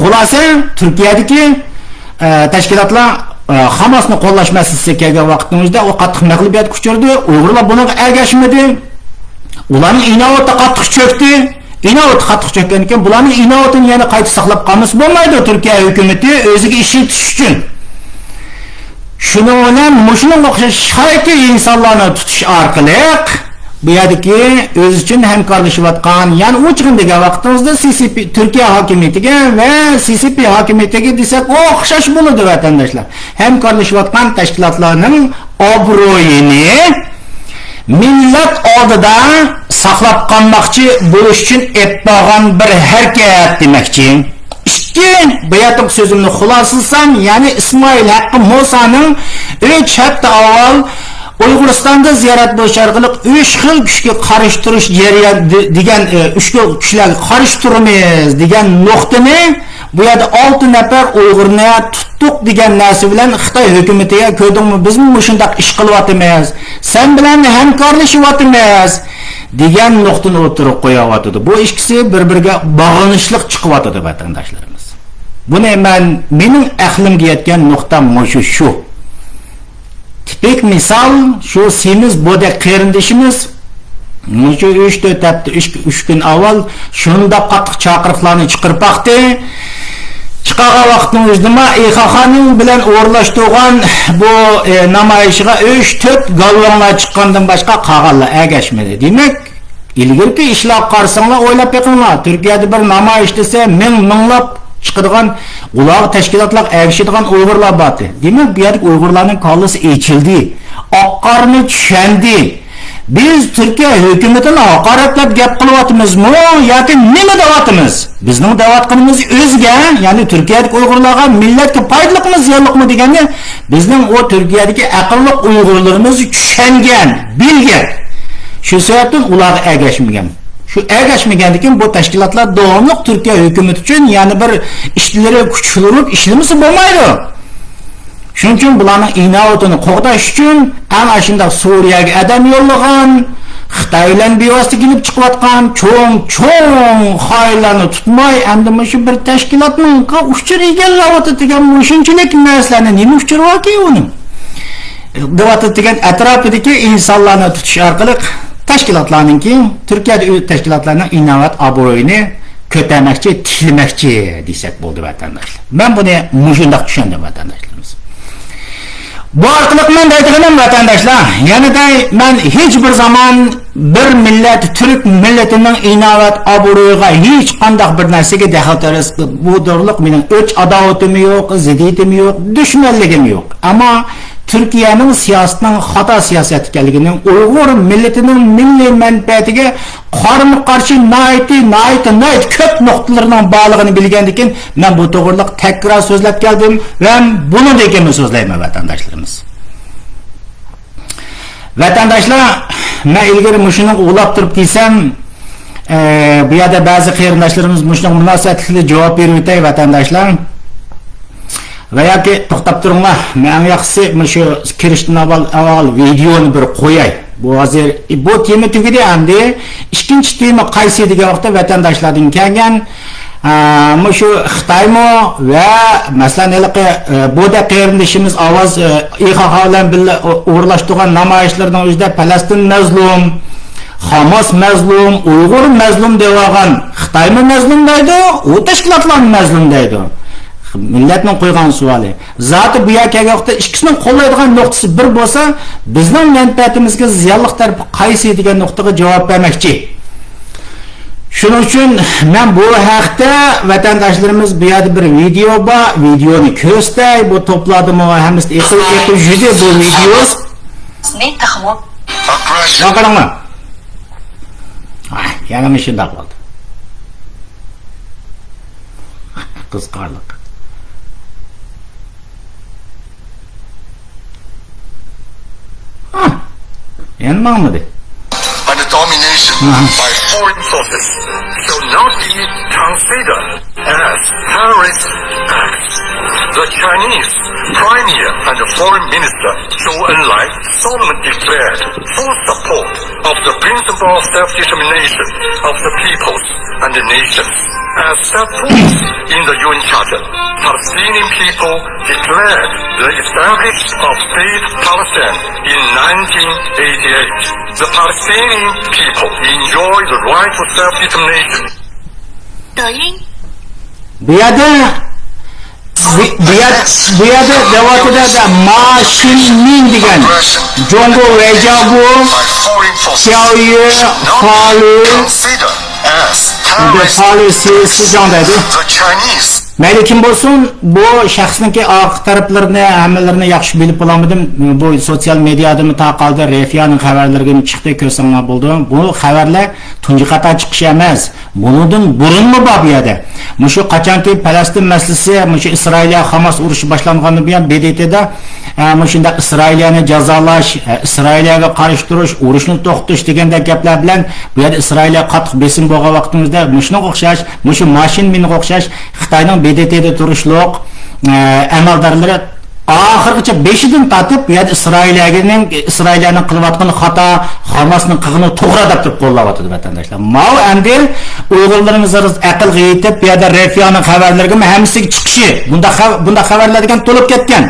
خۇلاسە، تۈركىيەدىكى، ئە، تەشكىلاتلار، ئە، خاماسنى قوللاش مەسىلىسىگە كەلگەن ۋاقىتنىڭ ئۆزىدە ئۇ قاتتىق مەغلۇبىيەتكە ئۇچرىدى. ئۇيغۇرلار بۇنىڭغا ئەگەشمىدى. ئۇلارنىڭ ئىناۋىتى قاتتىق چۆكتى. ئىناۋىتى قاتتىق چۆككەندىن كېيىن بۇلارنىڭ ئىناۋىتىنى يەنە قايتا ساقلاپ قالمىسا بولمايدۇ، تۈركىيە ھۆكۈمىتى ئۆزىگە ئىشلىتىش ئۈچۈن. شۇنىڭ بىلەن مۇشۇنىڭغا ئوخشاش شايكا ئىنسانلارنى تۇتۇش ئارقىلىق، بۇ يەردىكى ئۆزى ئۈچۈن ھەمكارلىشىۋاتقان، يەنى ئۇ چېغىنى دېگەن ۋاقتىڭىزدا سى سى پى، تۈركىيە ھاكىمىيىتىگە ۋە سى سى پى ھاكىمىيىتىگە دېسەك ئوخشاش بولىدۇ، ۋەتەنداشلار. ھەمكارلىشىۋاتقان تەشكىلاتلارنىڭ ئابرۇيىنى مىللەت ئالدىدا ساقلاپ قالماقچى بولۇش ئۈچۈن ئېلىپ بارغان بىر ھەرىكەت دېمەكچى. ئىككى، بۇ يەردىكى سۆزۈمنى خۇلاسىلىسام، يەنى ئىسمائىل ھەققى مۇسانىڭ ئۈچ ھەپتە ئاۋۋال ئۇيغۇرىستاندا زىيارەت بولۇش ئارقىلىق ئۈچ خىل كۈچكە قارشى تۇرۇش جەريان دېگەن، ئە، ئۈچ خىل كۈچلەرگە قارشى تۇرىمىز دېگەن نۇقتىنى، بۇ يەردە ئالتە نەپەر ئۇيغۇرنى تۇتتۇق دېگەن نەرسە بىلەن خىتاي ھۆكۈمىتىگە، كۆردۈڭمۇ، بىزمۇ مۇشۇنداق ئىش قىلىۋاتىمىز، سەن بىلەن ھەمكارلىشىۋاتىمىز دېگەن نۇقتىنى ئوتتۇرىغا قويۇۋاتىدۇ. بۇ ئىككىسى بىر-بىرىگە باغلىنىشلىق چىقىۋاتىدۇ، ۋەتەنداشلىرىمىز. بۇنى مەن، مېنىڭ ئەقلىمگە يەتكەن نۇقتا مۇشۇ، شۇ. تىپىك مىسال، شۇ سېمىز بودەك قېرىندىشىمىز مۇشۇ ئۈچ تۆت ھەپتە، ئۈچ، ئۈچ كۈن ئاۋۋال شۇنداق قاتتىق چاقىرىقلارنى چىقىرىپ باقتى. چىقارغان ۋاقىتنىڭ ئۆزىدىمۇ ئىخاخانىڭ بىلەن ئورۇنلاشتۇرغان بۇ، ئە، نامايىشىغا ئۈچ تۆت گالۋاڭلار چىققاندىن باشقا قالغانلار ئەگەشمىدى. دېمەك، ئىلگىرىكى ئىشلارغا قارىساڭلار، ئويلاپ بېقىڭلار، تۈركىيەدە بىر نامايىش دېسە مىڭ مىڭلاپ چىقىدىغان، ئۇلارغا تەشكىلاتلارغا ئەگىشىدىغان ئۇيغۇرلار بارتى. دېمەك، بۇ يەردىكى ئۇيغۇرلارنىڭ كاللىسى ئېچىلدى، ئاق قارىنى چۈشەندى. بىز تۈركىيە ھۆكۈمىتىنى ھاقارەتلەپ گەپ قىلىۋاتىمىزمۇ ياكى نېمە دەۋاتىمىز؟ بىزنىڭ دەۋاتقىنىمىز ئۆزىگە، يەنى تۈركىيەدىكى ئۇيغۇرلارغا، مىللەتكە پايدىلىقمۇ، زىيانلىقمۇ دېگەننى بىزنىڭ ئۇ تۈركىيەدىكى ئەقىللىق ئۇيغۇرلىرىمىز چۈشەنگەن، بىلگەن. شۇ سەۋەبتىن ئۇلارغا ئەگەشمىگەن. شۇ ئەگەشمىگەندىكىن بۇ تەشكىلاتلار داۋاملىق تۈركىيە ھۆكۈمىتى ئۈچۈن يەنە بىر ئىشلىرى كۈچلۈرۈپ ئىشلىمىسە بولمايدۇ. شۇنىڭ ئۈچۈن بۇلارنىڭ ئىناۋىتىنى قوغداش ئۈچۈن ئەنە ئاشۇنداق سۈرىيەگە ئادەم يوللىغان، خىتاي بىلەن بىۋاسىتە كېلىپ چىقىۋاتقان چوڭ، چوڭ خائىنلارنى تۇتماي، ئەمدى مۇشۇ بىر تەشكىلاتنىڭ ئۇچۇر ئىگىلەۋاتىدىغان مۇشۇنچىلىك نەرسىلەرنى نېمە ئۇچۇرى باركى ئۇنىڭ؟ دەۋاتىدىغان ئەتراپىدىكى ئىنسانلارنى تۇتۇش ئارقىلىق تەشكىلاتلارنىڭكى، تۈركىيەدە تەشكىلاتلارنىڭ ئىناۋەت ئابرۇيىنى كۆتەرمەكچى، تىكلىمەكچى دېسەك بولدى، ۋەتەنداشلار. مەن بۇنى مۇشۇنداق چۈشەندىم، ۋەتەنداشلىرىمىز. بۇ ئارقىلىق مەن دەيدىغىنىم، ۋەتەنداشلار، يەنە دەي، مەن ھېچ بىر زامان بىر مىللەت، تۈرك مىللىتىنىڭ ئىناۋەت ئابرۇيىغا ھېچقانداق بىر نەرسىگە دەخلى تەرۇز، بۇ دورىلىق مېنىڭ ئۆچ ئاداۋىتىممۇ يوق، زىددىيىتىممۇ يوق، دۈشمەنلىكىممۇ يوق. ئەمما تۈركىيەنىڭ سىياسىتىنىڭ خاتا سىياسەت ئىكەنلىكىنى، ئۇيغۇر مىللىتىنىڭ مىللىي مەنپەئەتىگە قارىمۇ قارشى ناھايىتى، ناھايىتى، ناھايىتى كۆپ نۇقتىلىرىنىڭ بارلىقىنى بىلگەندىكىن، مەن بۇ توغرىلىق تەكرار سۆزلەپ كەلدىم ۋە بۇنىڭدىن كېيىنمۇ سۆزلەيمەن، ۋەتەنداشلىرىمىز. ۋەتەنداشلار، مەن ئىلگىرى مۇشۇنى ئويلاپ تۇرۇپ دېسەم، ئە، بۇ يەردە بەزى قېرىنداشلىرىمىز مۇشۇنىڭغا مۇناسىۋەتلىكلا جاۋاب بېرىۋېتەي، ۋەتەنداشلار. ۋە ياكى توختاپ تۇرۇڭلار، مەن ئەڭ ياخشىسى مۇشۇ كىرىشتىن ئاۋۋال، ئاۋۋال ۋىدېئونى بىر قوياي. بۇ ھازىر، بۇ تېما تۈگىدى ئەمدى. ئىككىنچى تېما قايسى دېگەن ۋاقىتتا ۋەتەنداشلاردىن كەلگەن، ئە، مۇشۇ خىتايمۇ ۋە مەسىلەن ھېلىقى، ئە، بودە قېرىندىشىمىز ئاۋاز، ئە، ئىخاخا بىلەن بىللە ئو-، ئورۇنلاشتۇرغان نامايىشلىرىنىڭ ئۆزىدە پەلەستىن مەزلۇم، خاماس مەزلۇم، ئۇيغۇر مەزلۇم دەۋالغان، خىتايمۇ مەزلۇم دەيدۇ، ئۇ تەشكىلاتلارمۇ مەزلۇم دەيدۇ. مىللەتنىڭ قويغان سوئالى. زاتى بۇ يەرگە كەلگەن ۋاقىتتا ئىككىسىنىڭ قوللايدىغان نۇقتىسى بىر بولسا، بىزنىڭ مەنپەئەتىمىزگە زىيانلىق تەرىپى قايسى دېگەن نۇقتىغا جاۋاب بەرمەكچى. شۇنىڭ ئۈچۈن مەن بۇ ھەقتە ۋەتەنداشلىرىمىز بۇ يەردە بىر ۋىدېئو بار، ۋىدېئونى كۆرسىتەي، بۇ توپلاردىمۇ ھەممىسى ئېقىپ، ئېقىپ يۈردى بۇ ۋىدېئو. مانا قاراڭلار. ئاھ، يەنە مۇشۇنداق بولدى. قىزىقارلىق. ھا، يەنە ماڭمىدى. Under domination by foreign forces shall not be considered as terrorist acts. The Chinese Premier and Foreign Minister Zhou Enlai solemnly declared full support of the principle of self-determination of the peoples and the nations as set forth in the U N Charter. Palestinian people declared the establishment of State Palestine in nineteen eighty-eight. The Palestinian people enjoy the right to self-determination. 抖音。 بۇ يەردە، بۇ، بۇ يەر-، بۇ يەردە دەۋاتىدۇ، ما شىن مىن دېگەن جۇڭگو ۋەيجياۋگۇ، سياۋيۈ، فالۇ، فالۇ سى سىجاڭ دەيدۇ. مەيلى كىم بولسۇن، بۇ شەخسنىڭكى ئارقا تەرەپلىرىنى، ھەممىلىرىنى ياخشى بىلىپ بولالمىدىم. بۇ سوتسىيال مېدىيادىمۇ تارقالدى، رەفىيانىڭ خەۋەرلىرىگىمۇ چىقتى، كۆرسەڭلار بولىدۇ. بۇ خەۋەرلەر تۇنجى قېتىم چىقىشى ئەمەس. بۇنىڭدىن بۇرۇنمۇ بار بۇ يەردە. مۇشۇ قاچانكى پەلەستىن مەسىلىسى، مۇشۇ ئىسرائىلىيە خاماس ئۇرۇشى باشلانغاندىن بۇيان ب د ت دا، ئە، مۇشۇنداق ئىسرائىلىيەنى جازالاش، ئە، ئىسرائىلىيەگە قارشى تۇرۇش، ئۇرۇشنى توختىتىش دېگەندەك گەپلەر بىلەن بۇ يەردە ئىسرائىلىيەگە قاتتىق بېسىم بولغان ۋاقتىمىزدا مۇشۇنىڭغا ئوخشاش، مۇشۇ ما شىن مىنغا ئوخشاش خىتاينىڭ ب د ت دا تۇرۇشلۇق، ئە، ئەمەلدارلىرى ئاخىرغىچە بېشىدىن تارتىپ، بۇ يەردە ئىسرائىلىيەنىڭ، ئىسرائىلىيەنىڭ قىلىۋاتقىنى خاتا، خاماسنىڭ قىلغىنى توغرا دەپ تۇرۇپ قوللاۋاتىدۇ، ۋەتەنداشلار. ماۋۇ ئەمدى ئۇيغۇرلىرىمىز ھازىر ئەقىلگە يېتىپ، بۇ يەردە رەفىيانىڭ خەۋەرلىرىگىمۇ ھەممىسىگە چىقىشى، بۇنداق خەۋ-، بۇنداق خەۋەرلەر دېگەن تولۇپ كەتكەن.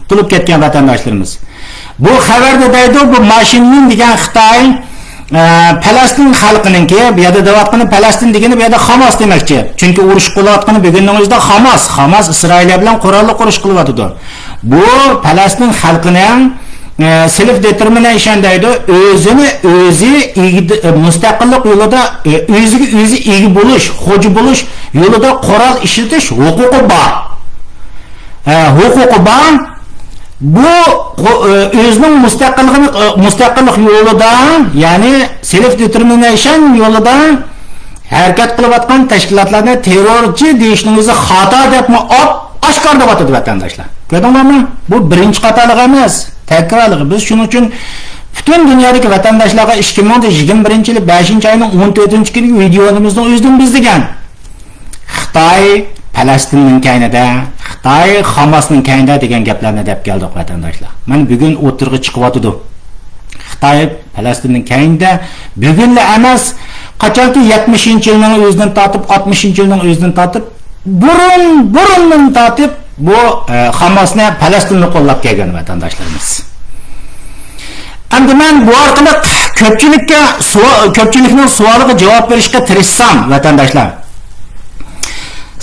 تولۇپ كەتكەن ۋەتەنداشلىرىمىز. بۇ خەۋەردە دەيدۇ، بۇ ما شىن مىن دېگەن خىتاي، ئە، پەلەستىن خەلقىنىڭكى، بۇ يەردە دەۋاتقىنى پەلەستىن دېگىنى بۇ يەردە خاماس دېمەكچى. چۈنكى ئۇرۇش قىلىۋاتقىنى بۈگۈننىڭ ئۆزىدە خاماس. خاماس ئىسرائىلىيە بىلەن قوراللىق ئۇرۇش قىلىۋاتىدۇ. بۇ پەلەستىن خەلقىنىڭ، ئە، سېلف دېتېرمىنەيشن دەيدۇ، ئۆزىنى ئۆزى ئىگە-، ئە، مۇستەقىللىق يولىدا، ئە، ئۆزىگە ئۆزى ئىگە بولۇش، خوجا بولۇش يولىدا قورال ئىشلىتىش ھوقۇقى بار. ئە، ھوقۇقى بار. بۇ، ئۆ-، ئۆزىنىڭ مۇستەقىللىقىنى، ئۆ، مۇستەقىللىق يولىدا، يەنى سېلف دېتېرمىنېيشن يولىدا ھەرىكەت قىلىۋاتقان تەشكىلاتلارنى تېررورچى دېيىشنىڭ ئۆزى خاتا دەپمۇ ئاپ-ئاشكارا دەۋاتىدۇ، ۋەتەنداشلار. كۆردۈڭلارمۇ؟ بۇ بىرىنچى قاتارلىق ئەمەس، تەكرارلىقى. بىز شۇنىڭ ئۈچۈن پۈتۈن دۇنيادىكى ۋەتەنداشلارغا ئىككى مىڭ يىگىرمە بىرىنچى يىلى بەشىنچى ئاينىڭ ئون تۆتىنچى كۈنى ۋىدېيونىمىزنىڭ ئۆزىدىن بىز دېگەن. خىتاي پەلەستىننىڭ كەينىدە، خىتاي خاماسنىڭ كەينىدە دېگەن گەپلەرنى دەپ كەلدۇق، ۋەتەنداشلار. مانا بۈگۈن ئوتتۇرىغا چىقىۋاتىدۇ. خىتاي پەلەستىننىڭ كەينىدە بۈگۈنلا ئەمەس، قاچانكى يەتمىشىنچى يىلنىڭ ئۆزىدىن تارتىپ، ئاتمىشىنچى يىلنىڭ ئۆزىدىن تارتىپ، بۇرۇن، بۇرۇندىن تارتىپ بۇ، ئە، خاماسنى، پەلەستىننى قوللاپ كەلگەن، ۋەتەنداشلىرىمىز. ئەمدى مەن بۇ ئارقىلىق كۆپچىلىككە سوئا-، كۆپچىلىكنىڭ سوئالىغا جاۋاب بېرىشكە تىرىشسام، ۋەتەنداشلار،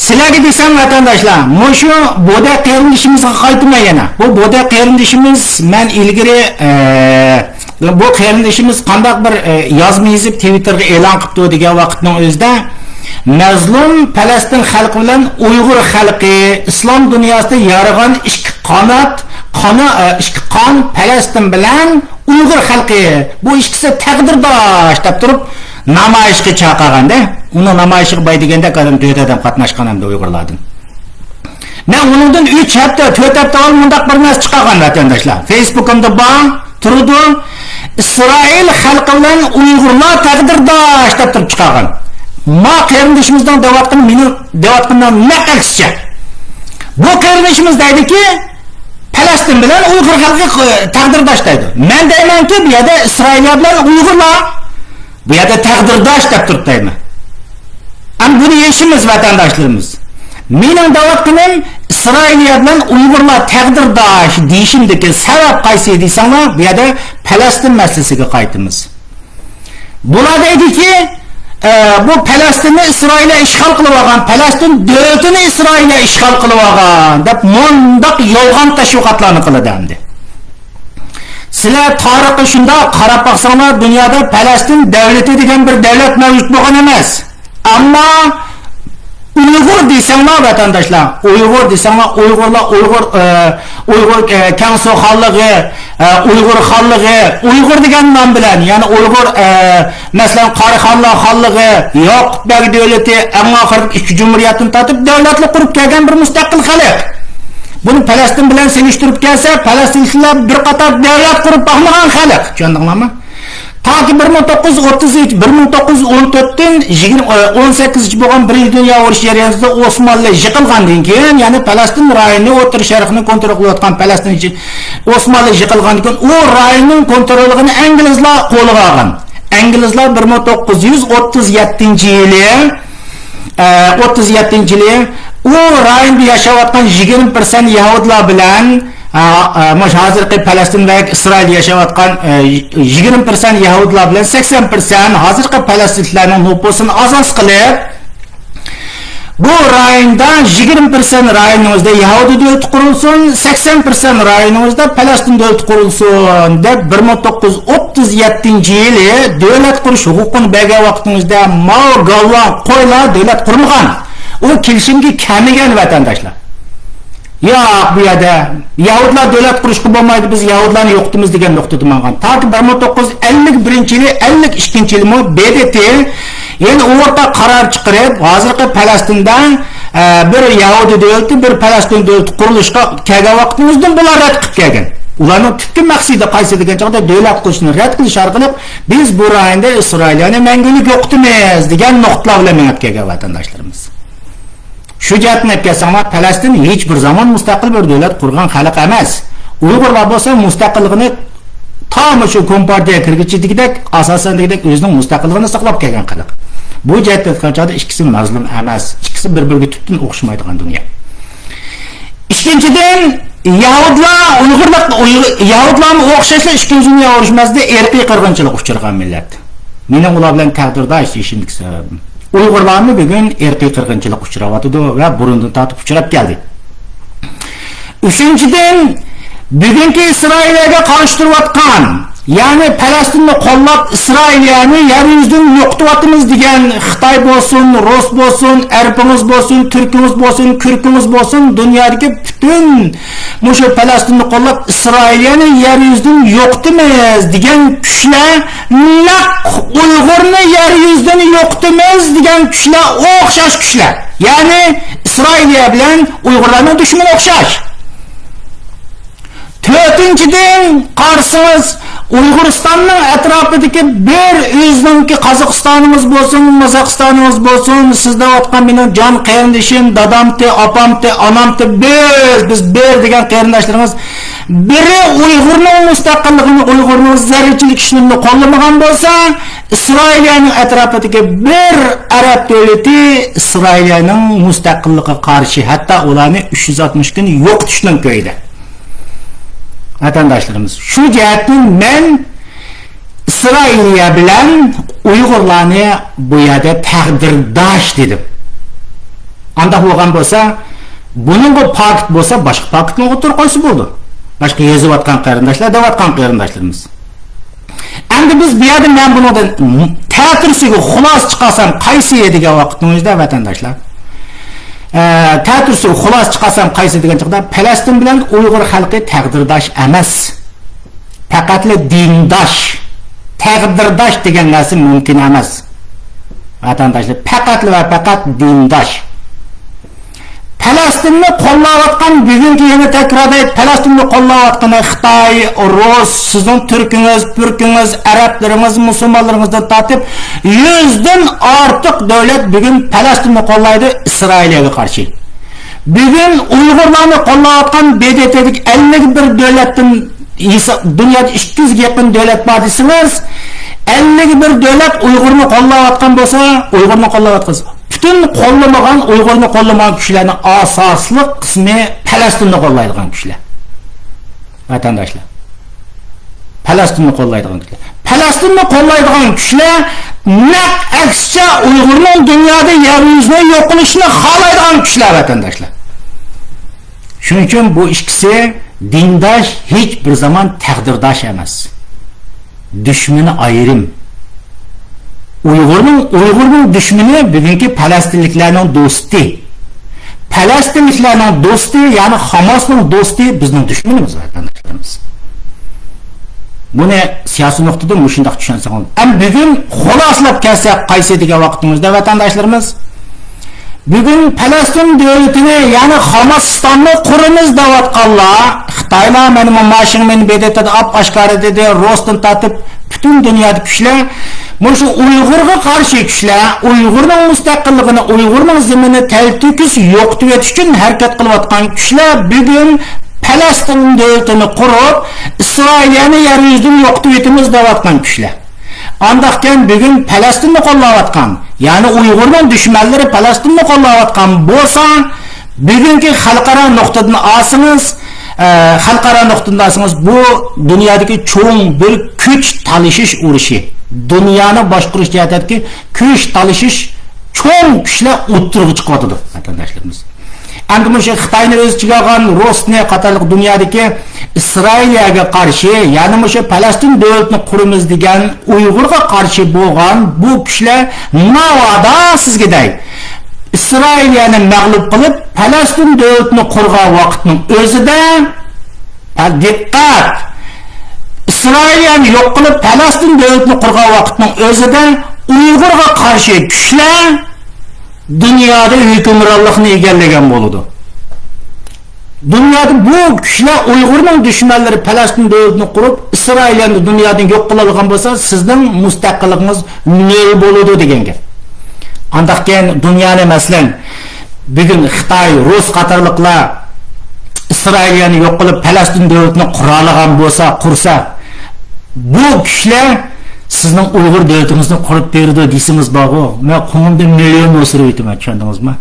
سىلەرگە دېسەم، ۋەتەنداشلار، مۇشۇ بودەي قېرىندىشىمىزغا قايتىمەن يەنە. بۇ بودەي قېرىندىشىمىز، مەن ئىلگىرى، ئە، بۇ قېرىندىشىمىز قانداق بىر، ئە، يازما يېزىپ، تىۋىتتېرغا ئېلان قىپتۇ دېگەن ۋاقىتنىڭ ئۆزىدە، مەزلۇم پەلەستىن خەلقى بىلەن ئۇيغۇر خەلقى ئىسلام دۇنياسىدا يارىغان ئىككى قانات، قانا-، ئە، ئىككى قان، پەلەستىن بىلەن ئۇيغۇر خەلقى، بۇ ئىككىسى تەقدىرداش دەپ تۇرۇپ نامايىشقا چاقىرغاندا، ئۇنىڭ نامايىشىغا باي دېگەندەك ئادەم، تۆت ئادەم قاتناشقان ئەمدى ئۇيغۇرلاردىن. مەن ئۇنىڭدىن ئۈچ ھەپتە، تۆت ھەپتە ئاۋۋال مۇنداق بىر نەرسە چىقارغان، ۋەتەنداشلار. فېيسبۇكۇمدا بار، تۇرىدۇ. ئىسرائىل خەلقى بىلەن ئۇيغۇرلار تەقدىرداش دەپ تۇرۇپ چىقارغان. ما قېرىندىشىمىزنىڭ دەۋاتقىنى، مېنىڭ دەۋاتقىنىمنىڭ نەق ئەكسىچە. بۇ قېرىندىشىمىز دەيدىكى، پەلەستىن بىلەن ئۇيغۇر خەلقى، ئە، تەقدىرداش دەيدۇ. مەن دەيمەنكى، بۇ يەردە ئىسرائىلىيە بىلەن ئۇيغۇرلار بۇ يەردە تەقدىرداش دەپ تۇرۇپ دەيمەن. ئەمما بۇنى يېشىمىز، ۋەتەنداشلىرىمىز. مېنىڭ دەۋاتقىنىم، ئىسرائىلىيە بىلەن ئۇيغۇرلار تەقدىرداش دېيىشىمدىكى سەۋەب قايسى دېسەڭلار، بۇ يەردە پەلەستىن مەسىلىسىگە قايتىمىز. بۇلار دەيدىكى، ئە، بۇ پەلەستىننى ئىسرائىلىيە ئىشغال قىلىۋالغان، پەلەستىن دۆلىتىنى ئىسرائىلىيە ئىشغال قىلىۋالغان دەپ مۇنداق يالغان تەشۋىقاتلارنى قىلىدۇ ئەمدى. سىلەر تارىخقا شۇنداق قاراپ باقساڭلار، دۇنيادا پەلەستىن دۆلىتى دېگەن بىر دۆلەت مەۋجۇت بولغان ئەمەس. ئەمما ئۇيغۇر دېسەڭلار، ۋەتەنداشلار، ئۇيغۇر دېسەڭلار، ئۇيغۇرلار، ئۇيغۇر، ئە، ئۇيغۇر، ئە، كەڭسۇ خانلىقى، ئە، ئۇيغۇر خانلىقى، ئۇيغۇر دېگەن نام بىلەن، يەنى ئۇيغۇر، ئە، مەسىلەن، قاراخانلار خانلىقى، ياقۇپ بەگ دۆلىتى، ئەڭ ئاخىرىدا ئىككى جۇمھۇرىيەتتىن تارتىپ دۆلەتلەر قۇرۇپ كەلگەن بىر مۇستەقىل خەلق. بۇنى پەلەستىن بىلەن سېلىشتۇرۇپ كەلسە، پەلەستىنلىكلەر بىر قاتار دۆلەت قۇرۇپ باقمىغان خەلق. چۈشەندىڭلارمۇ؟ تاكى بىر مىڭ توققۇز يۈز ئوتتۇز، بىر مىڭ توققۇز يۈز ئون تۆتتىن يىگىرمە، ئون سەككىزىنچى بولغان بىرىنچى دۇنيا ئۇرۇشى جەريانىدا ئوسمانلى يىقىلغاندىن كېيىن، يەنى پەلەستىن رايونىنى، ئوتتۇرا شەرقنى كونترول قىلىۋاتقان پەلەستىن، ئوسمانلى يىقىلغاندىن كېيىن ئۇ رايوننىڭ كونتروللۇقىنى ئىنگلىزلار قولىغا ئالغان. ئىنگلىزلار بىر مىڭ توققۇز يۈز ئوتتۇز يەتتىنچى يىلى، ئە، ئوتتۇز يەتتىنچى يىلى ئۇ رايوندا ياشاۋاتقان يىگىرمە پىرسەنت يەھۇدىيلار بىلەن، ئە، ئە، مۇشۇ ھازىرقى پەلەستىن ۋە ئىسرائىلدا ياشاۋاتقان، ئە، يىگىرمە پىرسەنت يەھۇدىيلار بىلەن سەكسەن پىرسەنت ھازىرقى پەلەستىنلىكلەرنىڭ نوپۇسىنى ئاساس قىلىپ، بۇ رايوندا يىگىرمە پىرسەنت رايونىڭىزدا يەھۇدىي دۆلىتى قۇرۇلسۇن، سەكسەن پىرسەنت رايونىڭىزدا پەلەستىن دۆلىتى قۇرۇلسۇن دەپ، بىر مىڭ توققۇز يۈز ئوتتۇز يەتتىنچى يىلى دۆلەت قۇرۇش ھوقۇقىنى بەرگەن ۋاقتىڭىزدا ماۋۇ گالۋاڭ قويلار دۆلەت قۇرمىغان. ئۇ كېلىشىمگە كەلمىگەن، ۋەتەنداشلار. ياق، بۇ يەردە يەھۇدىيلار دۆلەت قۇرۇشقا بولمايدۇ، بىز يەھۇدىيلارنى يوقىتىمىز دېگەن نۇقتىدا ماڭغان. تاكى بىر مىڭ توققۇز يۈز ئەللىك بىرىنچى يىلى، ئەللىك ئىككىنچى يىلىمۇ ب د ت يەنە ئورتاق قارار چىقىرىپ، ھازىرقى پەلەستىندە، ئە، بىر يەھۇدىي دۆلىتى، بىر پەلەستىن دۆلىتى قۇرۇلۇشقا كەلگەن ۋاقتىمىزدىن بۇلار رەت قىلىپ كەلگەن. ئۇلارنىڭ تۈپكى مەقسىتى قايسى دېگەن چاغدا، دۆلەت قۇرۇشنى رەت قىلىش ئارقىلىق بىز بۇ رايوندا ئىسرائىلىيەنى مەڭگۈلۈك يوقىتىمىز دېگەن نۇقتىلار بىلەن مېڭىپ كەلگەن ۋەتەنداشلىرىمىز. شۇ جەھەتتىن ئېلىپ كەلسەڭلار، پەلەستىن ھېچ بىر زامان مۇستەقىل بىر دۆلەت قۇرغان خەلق ئەمەس. ئۇيغۇرلار بولسا مۇستەقىللىقىنى تا مۇشۇ كومپارتىيە كىرگۈچە دېگۈدەك، ئاساسەن دېگۈدەك ئۆزىنىڭ مۇستەقىللىقىنى ساقلاپ كەلگەن خەلق. بۇ جەھەتتىن ئېيتقان چاغدا ئىككىسى مەزلۇم ئەمەس، ئىككىسى بىر-بىرىگە تۈپتىن ئوخشىمايدىغان دۇنيا. ئىككىنچىدىن، يەھۇدىيلار ئۇيغۇرلار، ئۇيغۇر، يەھۇدىيلارمۇ ئوخشاشلا ئىككىنچى دۇنيا ئۇرۇشى مەزگىلىدە ئىرقىي قىرغىنچىلىققا ئۇچرىغان مىللەت. مېنىڭ ئۇلار بىلەن تەقدىرداش دېيىشىمدىكى سەۋەبىم، ئۇيغۇرلارمۇ بۈگۈن ئىرقىي قىرغىنچىلىققا ئۇچراۋاتىدۇ ۋە بۇرۇندىن تارتىپ ئۇچراپ كەلدى. ئۈچىنچىدىن، بۈگۈنكى ئىسرائىلىيەگە قارشى تۇرۇۋاتقان، يەنى پەلەستىننى قوللاپ، ئىسرائىلىيەنى يەر يۈزىدىن يوقىتىۋاتىمىز دېگەن خىتاي بولسۇن، رۇس بولسۇن، ئەربىڭىز بولسۇن، تۈركىڭىز بولسۇن، كۈركىڭىز بولسۇن، دۇنيادىكى پۈتۈن مۇشۇ پەلەستىننى قوللاپ، ئىسرائىلىيەنى يەر يۈزىدىن يوقىتىمىز دېگەن كۈچلەر نەق ئۇيغۇرنى يەر يۈزىدىن يوقىتىمىز دېگەن كۈچلەر ئوخشاش كۈچلەر. يەنى ئىسرائىلىيە بىلەن ئۇيغۇرلارنىڭ دۈشمىنى ئوخشاش. تۆتىنچىدىن، قارىسىڭىز، ئۇيغۇرىستاننىڭ ئەتراپىدىكى بىر ئۆزىنىڭكى، قازاقىستانىمىز بولسۇن، مازاقىستانىمىز بولسۇن، سىز دەۋاتقان مېنىڭ جان قېرىندىشىم، دادامتى، ئاپامتى، ئانامتى، بىز، بىز بىر دېگەن قېرىنداشلىرىڭىز بىرى ئۇيغۇرنىڭ مۇستەقىللىقىنى، ئۇيغۇرنىڭ زەررىچىلىك ئىشلىرىنى قوللىمىغان بولسا، ئىسرائىلىيەنىڭ ئەتراپىدىكى بىر ئەرەب دۆلىتى ئىسرائىلىيەنىڭ مۇستەقىللىقىغا قارشى، ھەتتا ئۇلارنى ئۈچ يۈز ئاتمىش كۈن يوقىتىشنىڭ كۆيىدە. ۋەتەنداشلىرىمىز، شۇ جەھەتتىن مەن ئىسرائىلىيە بىلەن ئۇيغۇرلارنى بۇ يەردە تەقدىرداش دېدىم. ئانداق بولغان بولسا، بۇنىڭغا پاكىت بولسا، باشقا پاكىتنى ئوتتۇرىغا قويسا بولىدۇ. باشقا يېزىۋاتقان قېرىنداشلار، دەۋاتقان قېرىنداشلىرىمىز. ئەمدى بىز بۇ يەردە مەن بۇنىڭدىن تەتۈرىسىگە خۇلاسە چىقارسام قايسى دېگەن ۋاقىتنىڭ ئۆزىدە، ۋەتەنداشلار، ئە، تەتۈرىسىگە خۇلاسە چىقارسام قايسى دېگەن چاغدا، پەلەستىن بىلەن ئۇيغۇر خەلقى تەقدىرداش ئەمەس. پەقەتلا دىنداش، تەقدىرداش دېگەن نەرسە مۇمكىن ئەمەس. ۋەتەنداشلار، پەقەتلا ۋە پەقەت دىنداش. پەلەستىننى قوللاۋاتقان، بۈگۈنكى، يەنە تەكرارلايمەن، پەلەستىننى قوللاۋاتقىنى خىتاي، رۇس، سىزنىڭ تۈركىڭىز، پۈركىڭىز، ئەرەبلىرىڭىز، مۇسۇلمانلىرىڭىزدىن تارتىپ يۈزدىن ئارتۇق دۆلەت بۈگۈن پەلەستىننى قوللايدۇ ئىسرائىلىيەگە قارشى. بۈگۈن ئۇيغۇرلارنى قوللاۋاتقان ب د ت دىكى ئەللىك بىر دۆلەتتىن ھېساب، دۇنيادا ئىككى يۈزگە يېقىن دۆلەت بار دېسىڭىز، ئەللىك بىر دۆلەت ئۇيغۇرنى قوللاۋاتقان بولسا، ئۇيغۇرنى قوللاۋاتقان، پۈتۈن قوللىمىغان، ئۇيغۇرنى قوللىمىغان كۈچلەرنىڭ ئاساسلىق قىسمى پەلەستىننى قوللايدىغان كۈچلەر. ۋەتەنداشلار، پەلەستىننى قوللايدىغان كۈچلەر. پەلەستىننى قوللايدىغان كۈچلەر نەق ئەكسىچە ئۇيغۇرنىڭ دۇنيادا يەر يۈزىنى يوق قىلىشنى خالايدىغان كۈچلەر، ۋەتەنداشلار. شۇنىڭ ئۈچۈن بۇ ئىككىسى دىنداش، ھېچ بىر زامان تەقدىرداش ئەمەس. دۈشمىنى ئايرىم. ئۇيغۇرنىڭ، ئۇيغۇرنىڭ دۈشمىنى بۈگۈنكى پەلەستىنلىكلەرنىڭ دوستى. پەلەستىنلىكلەرنىڭ دوستى، يەنى خاماسنىڭ دوستى بىزنىڭ دۈشمىنىمىز، ۋەتەنداشلىرىمىز. بۇنى سىياسىي نۇقتىدىن مۇشۇنداق چۈشەنسەڭ بولىدۇ. ئەمما بۈگۈن خۇلاسىلەپ كەلسەك، قايسى دېگەن ۋاقتىمىزدا، ۋەتەنداشلىرىمىز، بۈگۈن پەلەستىن دۆلىتىنى، يەنى خاماسىستاننى قۇرىمىز دەۋاتقانلار، خىتايلار مانا ماشىڭمېن ب د ت دا ئاپئاشكارا دېدى، رۇستىن تارتىپ پۈتۈن دۇنيادىكى كۈچلەر، مۇشۇ ئۇيغۇرغا قارشى كۈچلەر، ئۇيغۇرنىڭ مۇستەقىللىقىنى، ئۇيغۇرنىڭ زېمىنىنى تەلتۆكۈس يوقىتىۋېتىش ئۈچۈن ھەرىكەت قىلىۋاتقان كۈچلەر بۈگۈن پەلەستىن دۆلىتىنى قۇرۇپ، ئىسرائىلىيەنى يەر يۈزىدىن يوقىتىۋېتىمىز دەۋاتقان كۈچلەر. ئانداقكەن بۈگۈن پەلەستىننى قوللاۋاتقان، يەنى ئۇيغۇرنىڭ دۈشمەنلىرى پەلەستىننى قوللاۋاتقان بولسا، بۈگۈنكى خەلقئارا نۇقتىدىن ئالسىڭىز، ئە، خەلقئارا نۇقتىدىن ئالسىڭىز، بۇ دۇنيادىكى چوڭ بىر كۈچ تالىشىش ئۇرۇشى. دۇنيانى باشقۇرۇش جەھەتتىكى كۈچ تالىشىش، چوڭ كۈچلەر ئوتتۇرىغا چىقىۋاتىدۇ، ۋەتەنداشلىرىمىز. ئەمدى مۇشۇ خىتاينى ئۆز ئىچىگە ئالغان رۇسنى قاتارلىق دۇنيادىكى ئىسرائىلىيەگە قارشى، يەنى مۇشۇ پەلەستىن دۆلىتىنى قۇرىمىز دېگەن ئۇيغۇرغا قارشى بولغان بۇ كۈچلەر ناۋادا سىزگە دەي، ئىسرائىلىيەنى مەغلۇپ قىلىپ، پەلەستىن دۆلىتىنى قۇرغان ۋاقىتنىڭ ئۆزىدە، ھە، دىققەت! ئىسرائىلىيەنى يوق قىلىپ، پەلەستىن دۆلىتىنى قۇرغان ۋاقىتنىڭ ئۆزىدە ئۇيغۇرغا قارشى كۈچلەر دۇنيادا ھۆكۈمرانلىقنى ئىگىلىگەن بولىدۇ. دۇنيادا بۇ كۈچلەر، ئۇيغۇرنىڭ دۈشمەنلىرى پەلەستىن دۆلىتىنى قۇرۇپ، ئىسرائىلىيەنى دۇنيادىن يوق قىلالىغان بولسا، سىزنىڭ مۇستەقىللىقىڭىز نۆل بولىدۇ دېگەن گەپ. ئانداقكەن دۇنيانى، مەسىلەن، بۈگۈن خىتاي، رۇس قاتارلىقلار ئىسرائىلىيەنى يوق قىلىپ، پەلەستىن دۆلىتىنى قۇرالىغان بولسا، قۇرسا، بۇ كۈچلەر سىزنىڭ ئۇيغۇر دۆلىتىڭىزنى قۇرۇپ بېرىدۇ دېسىڭىز بارغۇ، مەن قوڭۇمدىن مىليون ھوسۇرۇۋېتىمەن، چۈشەندىڭىزمۇ؟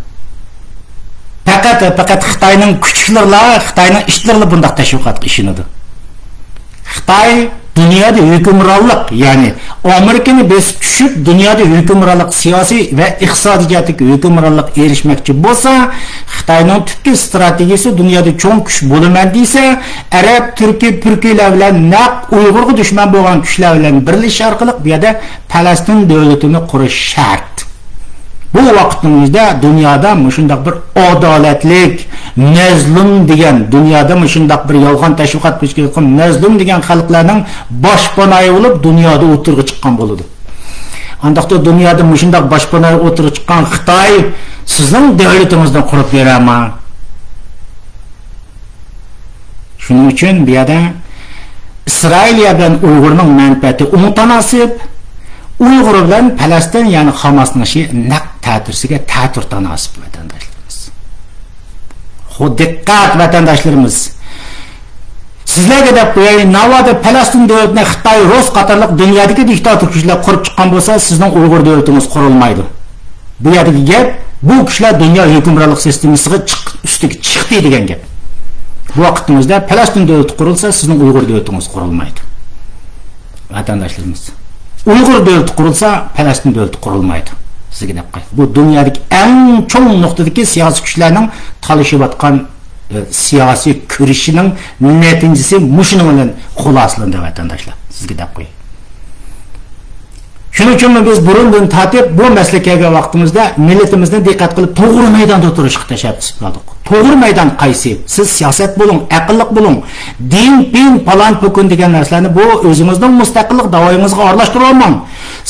پەقەت، پەقەت خىتاينىڭ كۈچۈكلىرىلا، خىتاينىڭ ئىتلىرىلا بۇنداق تەشۋىقاتقا ئىشىنىدۇ. خىتاي دۇنيادا ھۆكۈمرانلىق، يەنى ئامېرىكىنى بېسىپ چۈشۈپ، دۇنيادا ھۆكۈمرانلىق، سىياسىي ۋە ئىقتىسادىي جەھەتتىكى ھۆكۈمرانلىققا ئېرىشمەكچى بولسا، خىتاينىڭ تۈپكى ستراتېگىيىسى دۇنيادا چوڭ كۈچ بولىمەن دېسە، ئەرەب، تۈركىي، پۈركىيلەر بىلەن نەق ئۇيغۇرغا دۈشمەن بولغان كۈچلەر بىلەن بىرلىشىش ئارقىلىق بۇ يەردە پەلەستىن دۆلىتىنى قۇرۇش شەرت. بۇ ۋاقىتنىڭ ئۆزىدە دۇنيادا مۇشۇنداق بىر ئادالەتلىك، مەزلۇم دېگەن، دۇنيادا مۇشۇنداق بىر يالغان تەشۋىقات قىلىپ، مەزلۇم دېگەن خەلقلەرنىڭ باشپاناھى بولۇپ، دۇنيادا ئوتتۇرىغا چىققان بولىدۇ. ئانداقتا دۇنيادا مۇشۇنداق باشپاناھە ئوتتۇرىغا چىققان خىتاي سىزنىڭ دۆلىتىڭىزنى قۇرۇپ بېرەما؟ شۇنىڭ ئۈچۈن بۇ يەردە ئىسرائىلىيە بىلەن ئۇيغۇرنىڭ مەنپەئەتى مۇتاناسىپ، ئۇيغۇر بىلەن پەلەستىن، يەنى خاماسنىڭ ئىشى نەق تەتۈرسىگە تەتۈر تاناسىپ، ۋەتەنداشلىرىمىز. خو، دىققەت، ۋەتەنداشلىرىمىز. سىزلەرگە دەپ قوياي، ناۋادا پەلەستىن دۆلىتىنى خىتاي، رۇس قاتارلىق دۇنيادىكى دىكتاتور كۈچلەر قۇرۇپ چىققان بولسا، سىزنىڭ ئۇيغۇر دۆلىتىڭىز قۇرۇلمايدۇ. بۇ يەردىكى گەپ، بۇ كۈچلەر دۇنيا ھۆكۈمرانلىق سىستېمىسىغا چىق-، ئۈستىگە چىقتى دېگەن گەپ. بۇ ۋاقىتنىڭ ئۆزىدە پەلەستىن دۆلىتى قۇرۇلسا، سىزنىڭ ئۇيغۇر دۆلىتىڭىز قۇرۇلمايدۇ. ۋەتەنداشلىرىمىز. ئۇيغۇر دۆلىتى قۇرۇلسا، پەلەستىن دۆلىتى قۇرۇلمايدۇ. سىزگە دەپ قوياي. بۇ دۇنيادىكى ئەڭ چوڭ نۇقتىدىكى سىياسىي كۈچلەرنىڭ تالىشىۋاتقان، ئە، سىياسىي كۈرىشىنىڭ نەتىجىسى مۇشۇنىڭ بىلەن خۇلاسىلىنىدۇ، ۋەتەنداشلار. سىزگە دەپ قوياي. شۇنىڭ ئۈچۈنمۇ بىز بۇرۇندىن تارتىپ بۇ مەسىلىگە كەلگەن ۋاقتىمىزدا مىللىتىمىزنى دىققەت قىلىپ توغرا مەيداندا تۇرۇشقا تەشەببۇس قىلدۇق. توغرا مەيدان قايسى؟ سىز سىياسەت بولۇڭ، ئەقىللىق بولۇڭ. دىن، پىن، پالان، پۇكۇن دېگەن نەرسىلەرنى بۇ ئۆزىڭىزنىڭ مۇستەقىللىق داۋايىڭىزغا ئارىلاشتۇرۇۋالماڭ.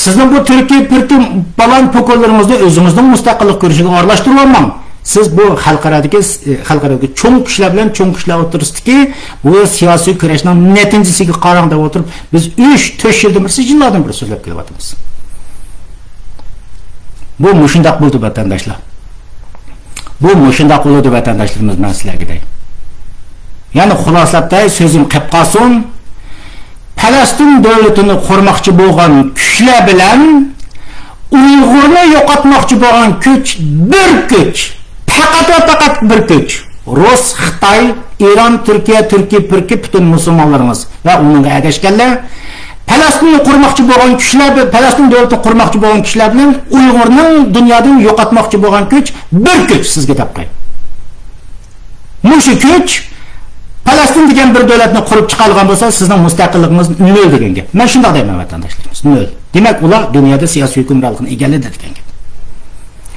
سىزنىڭ بۇ تۈركىي، پۈركىي، پالان، پۇكۇنلىرىڭىزنى ئۆزىڭىزنىڭ مۇستەقىللىق كۈرىشىگە ئارىلاشتۇرۇۋالماڭ. سىز بۇ خەلقئارادىكى، خەلقئارادىكى چوڭ كۈچلەر بىلەن چوڭ كۈچلەر ئوتتۇرىسىدىكى بۇ سىياسىي كۈرەشنىڭ نەتىجىسىگە قاراڭ دەپ ئولتۇرۇپ، بىز ئۈچ، تۆت يىلدىن بېرى، يىللاردىن بېرى سۆزلەپ كېلىۋاتىمىز. بۇ مۇشۇنداق بولىدۇ، ۋەتەنداشلار. بۇ مۇشۇنداق بولىدۇ، ۋەتەنداشلىرىمىز، مەن سىلەرگە دەي. يەنى خۇلاسىلەپ دەي، سۆزۈم قېپ قالسۇن. پەلەستىن دۆلىتىنى قۇرماقچى بولغان كۈچلەر بىلەن ئۇيغۇرنى يوقاتماقچى بولغان كۈچ بىر كۈچ، پەقەت ۋە پەقەت بىر كۈچ. رۇس، خىتاي، ئىران، تۈركىيە، تۈركىي پۈركى، پۈتۈن مۇسۇلمانلىرىڭىز ۋە ئۇنىڭغا ئەگەشكەنلەر. پەلەستىننى قۇرماقچى بولغان كۈچلەر، پەلەستىن دۆلىتىنى قۇرماقچى بولغان كۈچلەر بىلەن ئۇيغۇرنىڭ دۇنيادىن يوقاتماقچى بولغان كۈچ بىر كۈچ، سىزگە دەپ قوياي. مۇشۇ كۈچ پەلەستىن دېگەن بىر دۆلەتنى قۇرۇپ چىقالىغان بولسا، سىزنىڭ مۇستەقىللىقىڭىز نۆل دېگەن گەپ. مەن شۇنداق دەيمەن، ۋەتەنداشلىرىمىز، نۆل. دېمەك، ئۇلار دۇنيادا سىياسىي ھۆكۈمرانلىقنى ئىگىلىدى دېگەن گەپ.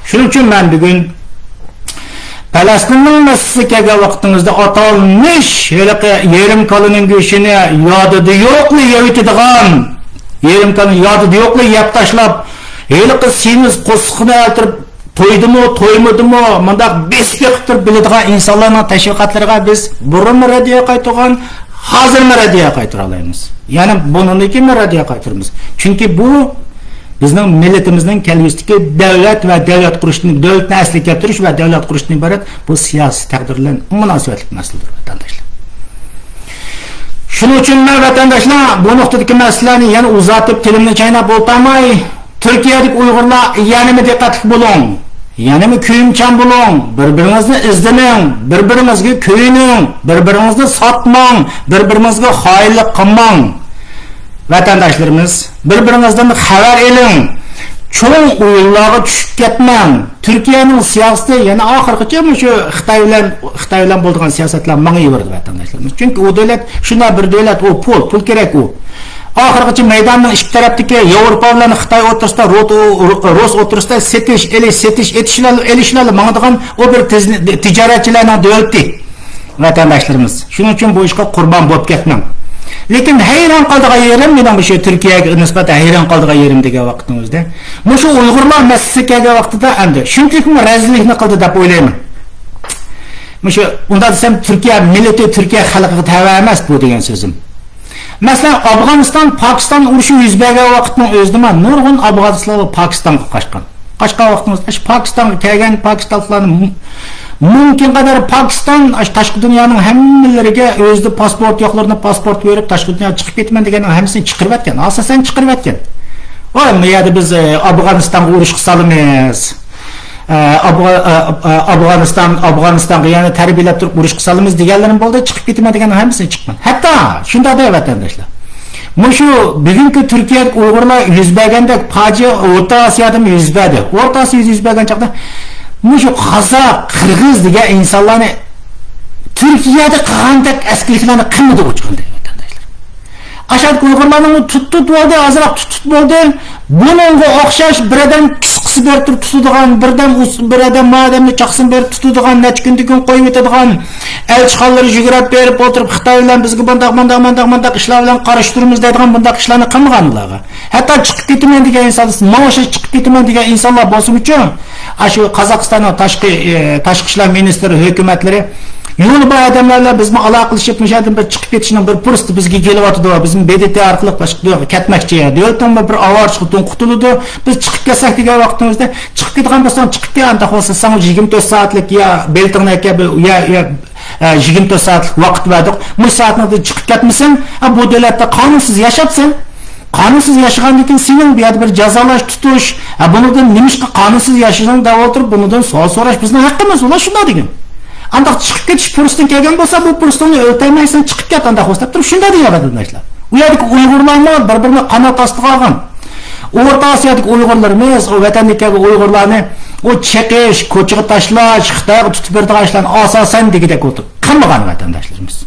شۇنىڭ ئۈچۈن مەن بۈگۈن پەلەستىننىڭ مەسىلىسىگە كەلگەن ۋاقتىڭىزدا، ئاتالمىش ھېلىقى يېرىم كالىنىڭ گۆشىنى يادىدا يوقلا يەۋېتىدىغان، يېرىم كالىنى يادىدا يوقلا يەپ تاشلاپ، ھېلىقى سېمىز قورسىقىنى ئەلتىرىپ، تويدىمۇ، تويمىدىمۇ، مۇنداق بېسىپ بېقىپ تۇرۇپ بىلىدىغان ئىنسانلارنىڭ تەشۋىقاتلىرىغا بىز بۇرۇنمۇ رەددىيە قايتۇرغان، ھازىرمۇ رەددىيە قايتۇرالايمىز. يەنە بۇنىڭدىن كېيىنمۇ رەددىيە قايتۇرىمىز. چۈنكى بۇ بىزنىڭ مىللىتىمىزنىڭ كەلگۈسىدىكى دۆلەت ۋە دۆلەت قۇرۇشتىن، دۆلەتنى ئەسلىگە كەلتۈرۈش ۋە دۆلەت قۇرۇشتىن ئىبارەت بۇ سىياسىي تەقدىر بىلەن مۇناسىۋەتلىك مەسىلىدۇر، ۋەتەنداشلار. شۇنىڭ ئۈچۈن مەن، ۋەتەنداشلار، بۇ نۇقتىدىكى مەسىلىلەرنى يەنە ئۇزارتىپ، تىلىمنى چايناپ ئولتۇرماي، تۈركىيەدىكى ئۇيغۇرلار يەنىمۇ دىققەتلىك بولۇڭ، يەنىمۇ كۆيۈمچان بولۇڭ، بىر بىرىڭىزنى ئىزدىنىڭ، بىر بىرىڭىزگە كۆيۈنۈڭ، بىر بىرىڭىزنى ساتماڭ، بىر بىرىڭىزگە خائىنلىق قىلماڭ. ۋەتەنداشلىرىمىز، بىر بىرىڭىزدىن خەۋەر ئېلىڭ. چوڭ ئويۇنلارغا چۈشۈپ كەتمەڭ. تۈركىيەنىڭ سىياسىتى يەنە ئاخىرغىچە مۇشۇ خىتاي بىلەن، خىتاي بىلەن بولىدىغان سىياسەتلەر ماڭىۋېرىدۇ، ۋەتەنداشلىرىمىز. چۈنكى ئۇ دۆلەت شۇنداق بىر دۆلەت، ئۇ پۇل، پۇل كېرەك ئۇ. ئاخىرغىچە مەيداننىڭ ئىككى تەرەپتىكى ياۋروپا بىلەن خىتاي ئوتتۇرىسىدا، رۇ-، رۇس ئوتتۇرىسىدا سېتىش، ئېلىش، سېتىش، ئېتىشلار، ئېلىشلارلا ماڭىدىغان ئۇ بىر تىز-، تىجارەتچىلەرنىڭ دۆلىتى. ۋەتەنداشلىرىمىز، شۇنىڭ ئۈچۈن بۇ ئىشقا قۇربان بولۇپ كەتمەڭ. لېكىن ھەيران قالىدىغان يېرىم، مېنىڭ مۇشۇ تۈركىيەگە نىسبەتەن ھەيران قالىدىغان يېرىم دېگەن ۋاقىتنىڭ ئۆزىدە، مۇشۇ ئۇيغۇرلار مەسىلىسىگە كەلگەن ۋاقتىدا ئەمدى شۇنچىلىكمۇ رەزىللىكنى قىلدى دەپ ئويلايمەن. مۇشۇ ئۇنداق دېسەم، تۈركىيە مىللىتى، تۈركىيە خەلقىگە تەۋە ئەمەس بۇ دېگەن سۆزۈم. مەسىلەن، ئافغانىستان، پاكىستان ئۇرۇشى يۈز بەرگەن ۋاقىتنىڭ ئۆزىدىمۇ نۇرغۇن ئافغانىستانلار پاكىستانغا قاچقان. قاچقان ۋاقتىمىزدا شۇ پاكىستانغا كەلگەن پاكىستانلىقلارنى مۇ-، مۇمكىن قەدەر پاكىستان ئاشۇ تاشقى دۇنيانىڭ ھەممىلىرىگە ئۆزىدە پاسپورت يوقلىرىنى پاسپورت بېرىپ، تاشقى دۇنياغا چىقىپ كېتىمەن دېگەننىڭ ھەممىسىنى چىقىرىۋەتكەن. ئاساسەن چىقىرىۋەتكەن. ۋاي، بۇ يەردە بىز، ئە، ئافغانىستانغا ئۇرۇشقا سالىمىز. ئە، ئافغا-، ئە، ئە، ئافغانىستان، ئافغانىستانغا يەنە تەربىيەلەپ تۇرۇپ ئۇرۇشقا سالىمىز دېگەنلىرىمۇ بولدى، چىقىپ كېتىمەن دېگەننىڭ ھەممىسىنى چىقمىدى. ھەتتا شۇنداق دەي ۋەتەنداشلار. مۇشۇ بۈگۈنكى تۈركىيەدىكى ئۇيغۇرلار يۈز بەرگەندەك پاجىئە ئورتا ئاسىيادىمۇ يۈز بەردى. ئورتا ئاسىيادا يۈز بەرگەن چاغدا مۇشۇ قازاق، قىرغىز دېگەن ئىنسانلارنى تۈركىيەدە قىلغاندەك ئەسكىلىكلەرنى قىلمىدى ئۇ چاغدا، ۋەتەنداشلار. ئاشۇ ئۇيغۇرلارنى تۇت، تۇت بولدى، ئازراق تۇت، تۇت بولدى. بۇنىڭغا ئوخشاش بىر ئادەم كىسقىسى بېرىپ تۇرۇپ تۇتىدىغان، بىر ئادەم ئۇس-، بىر ئادەم ما ئادەمنى چاقسىنى بېرىپ تۇتىدىغان، نەچچە كۈندىن كېيىن قويۇۋېتىدىغان، ئەلچىخانىلىرى يۈگۈرۈپ بېرىپ ئولتۇرۇپ، خىتاي بىلەن بىزگە بۇنداق، مۇنداق، مۇنداق، مۇنداق ئىشلار بىلەن قارشى تۇرىمىز دەيدىغان بۇنداق ئىشلارنى قىلمىغان ئۇلارغا. ھەتتا چىقىپ كېتىمەن دېگەن ئىنسان، ماڭا ئوخشاش چىقىپ كېتىمەن دېگەن ئىنسانلار بولسىمۇچۇ، ئاشۇ قازاقىستاننىڭ تاشقى، ئى، تاشقى ئىشلار مىنىستىرى ھۆكۈمەتلىرى يولى بار ئادەملەر بىلەن بىزمۇ ئالاقىلىشىپ، مۇشۇ يەردىن بىر چىقىپ كېتىشنىڭ بىر پۇرسىتى بىزگە كېلىۋاتىدۇ، بىزمۇ ب د ت ئارقىلىق باشقا كەتمەكچى، دۆلىتىڭمۇ بىر ئاۋارىچىلىقتىن قۇتۇلىدۇ، بىز چىقىپ كەتسەك دېگەن ۋاقتىمىزدا، چىقىپ كېتىدىغان بولساڭ چىقىپ كەت، ئانداق بولسا ساڭا يىگىرمە تۆت سائەتلىك يا بېلىتىڭنى ئەكەل، يا، يا، ئە، يىگىرمە تۆت سائەتلىك ۋاقىت بەردۇق. مۇشۇ سائەتنىڭ ئىچىدە چىقىپ كەتمىسەڭ، ھە، بۇ دۆلەتتە قانۇنسىز ياشاپسەن. قانۇنسىز ياشىغاندىن كېيىن سېنىڭ بۇ يەردە بىر جازالاش، تۇتۇش، ھە، بۇنىڭدىن نېمىشقا قانۇنسىز ياشىدىڭ دەپ ئولتۇرۇپ، بۇنىڭدىن سوئال سوراش بىزنىڭ ھەققىمىز. ئۇلار شۇنداق دېگەن. ئانداق چىقىپ كېتىش پۇرسىتىڭ كەلگەن بولسا، بۇ پۇرسىتىڭنى ئۆتەلمەيسەن، چىقىپ كەت ئانداق بولسا دەپ تۇرۇپ شۇنداق دېگەن ۋەتەنداشلار. ئۇ يەردىكى ئۇيغۇرلارمۇ بىر-بىرىنى قانات ئاستىغا ئالغان. ئورتا ئاسىيادىكى ئۇيغۇرلىرىمىز، ئۇ ۋەتەندىكى ئۇيغۇرلارنى ئۇ چېقىش، كوچىغا تاشلاش، خىتايغا تۇتۇپ بېرىدىغان ئىشلارنى ئاساسەن دېگۈدەك ئولتۇرۇپ قىلمىغان ۋەتەنداشلىرىمىز.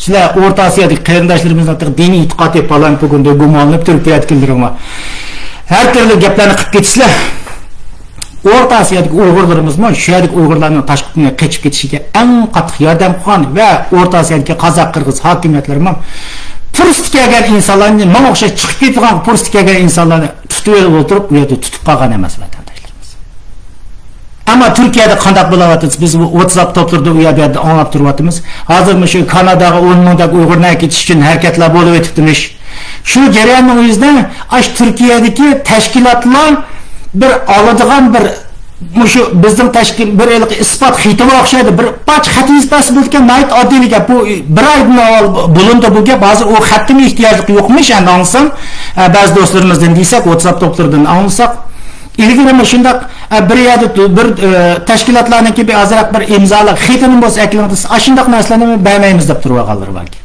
سىلەر ئورتا ئاسىيادىكى قېرىنداشلىرىمىزنىڭ تېخى دىنىي ئېتىقادى پالان پۇگۇندا گۇمانلىنىپ تۈركىيەدىكىلىرىڭلار ھەر تۈرلۈك گەپلەرنى قىلىپ كېتىسىلەر. ئورتا ئاسىيادىكى ئۇيغۇرلىرىمىزمۇ شۇ يەردىكى ئۇيغۇرلارنىڭ تاشقا قېچىپ كېتىشىگە ئەڭ قاتتىق ياردەم قىلغان ۋە ئورتا ئاسىيادىكى قازاق، قىرغىز ھاكىمىيەتلىرىمۇ پۇرسىتى كەلگەن ئىنسانلارنى، ماڭا ئوخشاش چىقىپ كېتىدىغان پۇرسىتى كەلگەن ئىنسانلارنى تۇتۇۋېلىپ ئولتۇرۇپ، ئۇ يەردە تۇتۇپ قالغان ئەمەس ۋەتەنداشلىرىمىز. ئەمما تۈركىيەدە قانداق بولۇۋاتىدۇ؟ بىز ۋاتساپ توپلىرىدا ئۇ يەردە ئاڭلاپ تۇرۇۋاتىمىز. ھازىر مۇشۇ كاناداغا ئون مىڭدەك ئۇيغۇرنى ئەكېتىش ئۈچۈن ھەرىكەتلەر بولۇۋېتىپتىمىش. شۇ جەرياننىڭ ئۆزىدە ئاشۇ تۈركىيەدىكى تەشكىلاتلار بىر ئالىدىغان بىر، مۇشۇ بىزنىڭ تەشكىل بىر ھېلىقى ئىسپات خېتىگە ئوخشايدۇ. بىر پارچە خەت يېزىپ بەرسە بولىدىكەن، ناھايىتى ئاددىيلا گەپ. بۇ بىر ئايدىن ئاۋۋال بولۇنىدۇ بۇ گەپ. ھازىر ئۇ خەتتىنمۇ ئېھتىياجلىق يوقمىش، ئەمدى ئاڭلىسام، ئە، بەزى دوستلىرىمىزدىن دېسەك، ۋاتساپ توپلىرىدىن ئاڭلىساق، ئىلگىرى مۇشۇنداق، ئە، بىر يەردە بىر، ئە، تەشكىلاتلارنىڭكى بىر ئازراق بىر ئىمزالىق خېتىنى بولسا ئەكېلىڭ دېسە، ئاشۇنداق نەرسىلەرنى بەرمەيمىز دەپ تۇرۇۋالغانلىرى باركەن.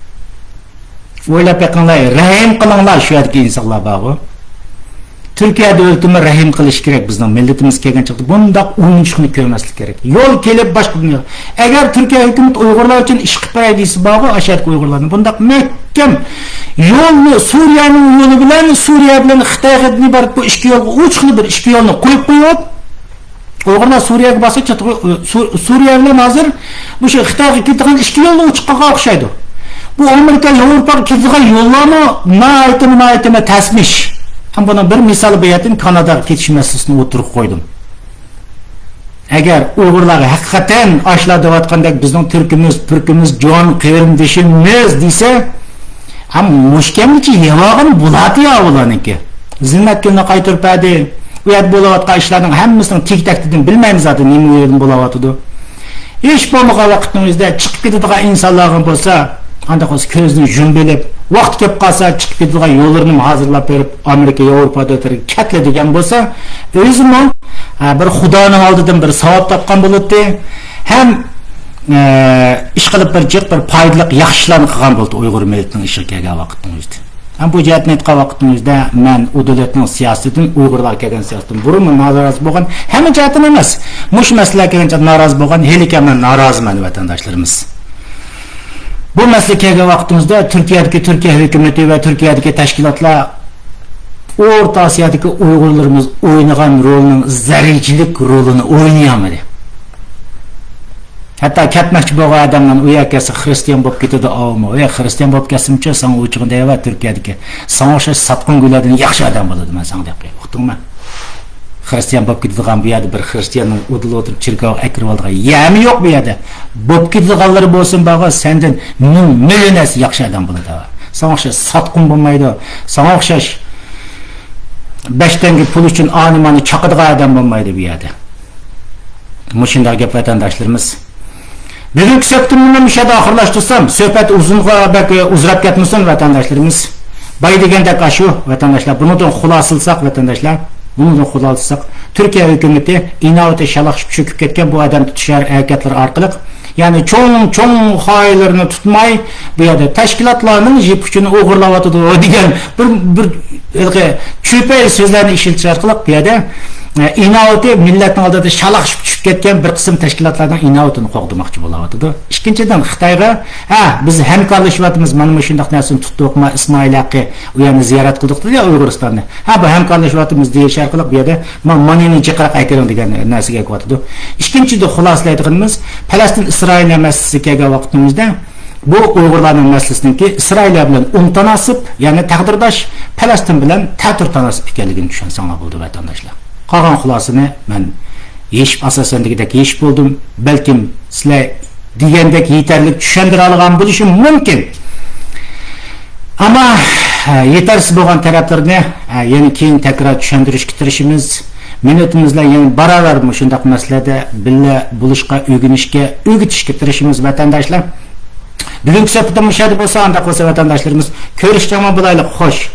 ئويلاپ بېقىڭلار، رەھىم قىلىڭلار، شۇ يەردىكى ئىنسانلار بارغۇ. تۈركىيە دۆلىتىمۇ رەھىم قىلىشى كېرەك، بىزنىڭ مىللىتىمىز كەلگەن چاغدا بۇنداق ئويۇنچۇقنى كۆرمەسلىك كېرەك. يول كېلىپ باشقا دۇنيا. ئەگەر تۈركىيە ھۆكۈمىتى ئۇيغۇرلار ئۈچۈن ئىش قىلىپ بېرەي دېسە بارغۇ، ئاشۇ يەردىكى ئۇيغۇرلارنى بۇنداق مەھكەم يولنى، سۇرىيەنىڭ يولى بىلەن سۇرىيە بىلەن خىتايغا ئىبارەت بۇ ئىككى يولغا ئوچۇقلا بىر ئىككى يولنى قويۇپ قويۇپ، ئۇيغۇرلار سۇرىيەگە بارسا چاتىقى، سۇ-، سۇرىيە بىلەن ھازىر مۇشۇ خىتايغا كېتىدىغان ئىككى يولنى ئوچۇق قىلغان ئوخشايدۇ. بۇ ئامېرىكا، ياۋروپاغا كېتىدىغان يوللارمۇ ناھايىتى، ناھايىتى تەسمىش. ھەم بۇنىڭ بىر مىسالى بۇ يەردىن كاناداغا كېتىش مەسىلىسىنى ئوتتۇرىغا قويدۇم. ئەگەر ئۇيغۇرلارغا ھەقىقەتەن ئاشۇلار دەۋاتقاندەك بىزنىڭ تۈركىمىز، پۈركىمىز، جان قېرىندىشىمىز دېسە، ھەم مۇشكەمگىچە يەۋالغىنى بولاتتى يا ئۇلارنىڭكى. زىننەتگۈلنى قايتۇرۇپ بەردى. ئۇ يەردە بولۇۋاتقان ئىشلارنىڭ ھەممىسىنىڭ تېگى-تەكتىدىن بىلمەيمىز زادى نېمە يەردىن بولۇۋاتىدۇ. ھېچ بولمىغان ۋاقىتنىڭ ئۆزىدە چىقىپ كېتىدىغان ئىنسانلارغا بولسا، ئانداق بولسا كۆزىنى يۇمۇۋېلىپ، ۋاقتى كېلىپ قالسا چىقىپ كېتىدىغان يوللىرىنىمۇ ھازىرلاپ بېرىپ، ئامېرىكا، ياۋروپا دۆلەتلىرىگە كەتلە دېگەن بولسا، ئۆزىمۇ، ئە، بىر خۇدانىڭ ئالدىدىن بىر ساۋاب تاپقان بولاتتى. ھەم، ئە، ئىشقىلىپ بىر جىق بىر پايدىلىق ياخشى ئىشلارنى قىلغان بولاتتى ئۇيغۇر مىللىتىنىڭ ئىشىغا كەلگەن ۋاقىتنىڭ ئۆزىدە. ھەم بۇ جەھەتتىن ئېيتقان ۋاقىتنىڭ ئۆزىدە مەن ئۇ دۆلەتنىڭ سىياسىتىدىن، ئۇيغۇرلارغا كەلگەن سىياسىتىدىن بۇرۇنمۇ نارازى بولغان، ھەممە جەھەتتىن ئەمەس، مۇشۇ مەسىلىگە كەلگەنچە نارازى بولغان، ھېلىكى مەن نارازىمەن، ۋەتەنداشلىرىمىز. بۇ مەسىلىگە كەلگەن ۋاقتىمىزدا تۈركىيەدىكى، تۈركىيە ھۆكۈمىتى ۋە تۈركىيەدىكى تەشكىلاتلار ئورتا ئاسىيادىكى ئۇيغۇرلىرىمىز ئوينىغان رولنىڭ زەررىچىلىك رولىنى ئوينىيالمىدى. ھەتتا كەتمەكچى بولغان ئادەملەرنى ئۇ يەرگە كەلسە خىرىستىيان بولۇپ كېتىدۇ ئاۋۇمۇ. ئەي خىرىستىيان بولۇپ كەتسىمچۇ، ساڭا ئوچۇقىنى دەيۋە تۈركىيەدىكى. ساڭا ئوخشاش ساتقۇنگۈلەردىن ياخشى ئادەم بولىدۇ، مەن ساڭا دەپ قوياي. ئۇقتۇڭمۇ؟ خىرىستىيان بولۇپ كېتىدىغان بۇ يەردە بىر خىرىستىياننىڭ ئۇدۇل ئولتۇرۇپ چېركاۋغا ئەكىرىۋالىدىغان يەرمۇ يوق بۇ يەردە. بولۇپ كېتىدىغانلىرى بولسۇن بارغۇ، سەندىن مىڭ مىليون ھەسسە ياخشى ئادەم بولىدۇ. ساڭا ئوخشاش ساتقۇن بولمايدۇ. ساڭا ئوخشاش بەش تەڭگە پۇل ئۈچۈن ئانى-مانى چاقىدىغان ئادەم بولمايدۇ بۇ يەردە. مۇشۇنداق گەپ، ۋەتەنداشلىرىمىز. بۈگۈنكى سۆھبىتىمنى مەن مۇشۇ يەردە ئاخىرلاشتۇرسام، سۆھبەت ئۇزۇنغا بەك ئۇزىراپ كەتمىسۇن، ۋەتەنداشلىرىمىز. باي دېگەندەك ئاشۇ، ۋەتەنداشلار، بۇنىڭدىن خۇلاسىلىساق، ۋەتەنداشلار، بۇنىڭدىن خۇلاسىلىساق، تۈركىيە ھۆكۈمىتى ئىناۋىتى شالاقشىپ چۆكۈپ كەتكەن بۇ ئادەم تۇتۇش ھەرىكەتلىرى ئارقىلىق، يەنى چوڭ، چوڭ خائىنلىرىنى تۇتماي، بۇ يەردە تەشكىلاتلارنىڭ يىپ ئۇچىنى ئوغرىلاۋاتىدۇ دېگەن بىر، بىر ھېلىقى چۈپەي سۆزلەرنى ئىشلىتىش ئارقىلىق بۇ يەردە ئىناۋىتى مىللەتنىڭ ئالدىدا شالاقشىپ چۈشۈپ كەتكەن بىر قىسىم تەشكىلاتلارنىڭ ئىناۋىتىنى قوغدىماقچى بولاۋاتىدۇ. ئىككىنچىدىن، خىتايغا، ھە، بىز ھەمكارلىشىۋاتىمىز، مانا مۇشۇنداق نەرسىنى تۇتتۇق، ما ئىسمائىل ھەققى ئۇ يەرنى زىيارەت قىلدۇق دېدى ئۇيغۇرىستاننى. ھە، بۇ ھەمكارلىشىۋاتىمىز دېيىش ئارقىلىق بۇ يەردە ما مانىنى جىقراق ئەكىرىڭ دېگەن نەرسىگە ئەكىۋاتىدۇ. ئىككىنچىدىن، خۇلاسىلەيدىغىنىمىز، پەلەستىن ئىسرائىل مەسىلىسىگە كەلگەن ۋاقتىمىزدا، بۇ ئۇيغۇرلارنىڭ مەسىلىسىنىڭكى ئىسرائىلىيە بىلەن ئوڭ تاناسىپ، يەنى تەقدىرداش، پەلەستىن بىلەن تەتۈر تاناسىپ ئىكەنلىكىنى چۈشەنسەڭلار بولىدۇ، ۋەتەنداشلار. قالغان خۇلاسىنى مەن يېشىپ، ئاساسەن دېگۈدەك يېشىپ بولدۇم. بەلكىم سىلەر دېگەندەك يېتەرلىك چۈشەندۈرەلىگەن بولۇشۇم مۇمكىن. ئەمما، ھە، يېتەرسىز بولغان تەرەپلىرىنى، ھە، يەنە كېيىن تەكرار چۈشەندۈرۈشكە تىرىشىمىز. مىللىتىمىز بىلەن يەنە باراۋەر مۇشۇنداق مەسىلىلەردە بىللە بولۇشقا، ئۆگىنىشكە، ئۆگىتىشكە تىرىشىمىز، ۋەتەنداشلار. بۈگۈنكى سۆھبىتىم مۇشۇ يەردە بولسا، ئانداق بولسا، ۋەتەنداشلىرىمىز، كۆرۈشكەن بولايلى، خوش.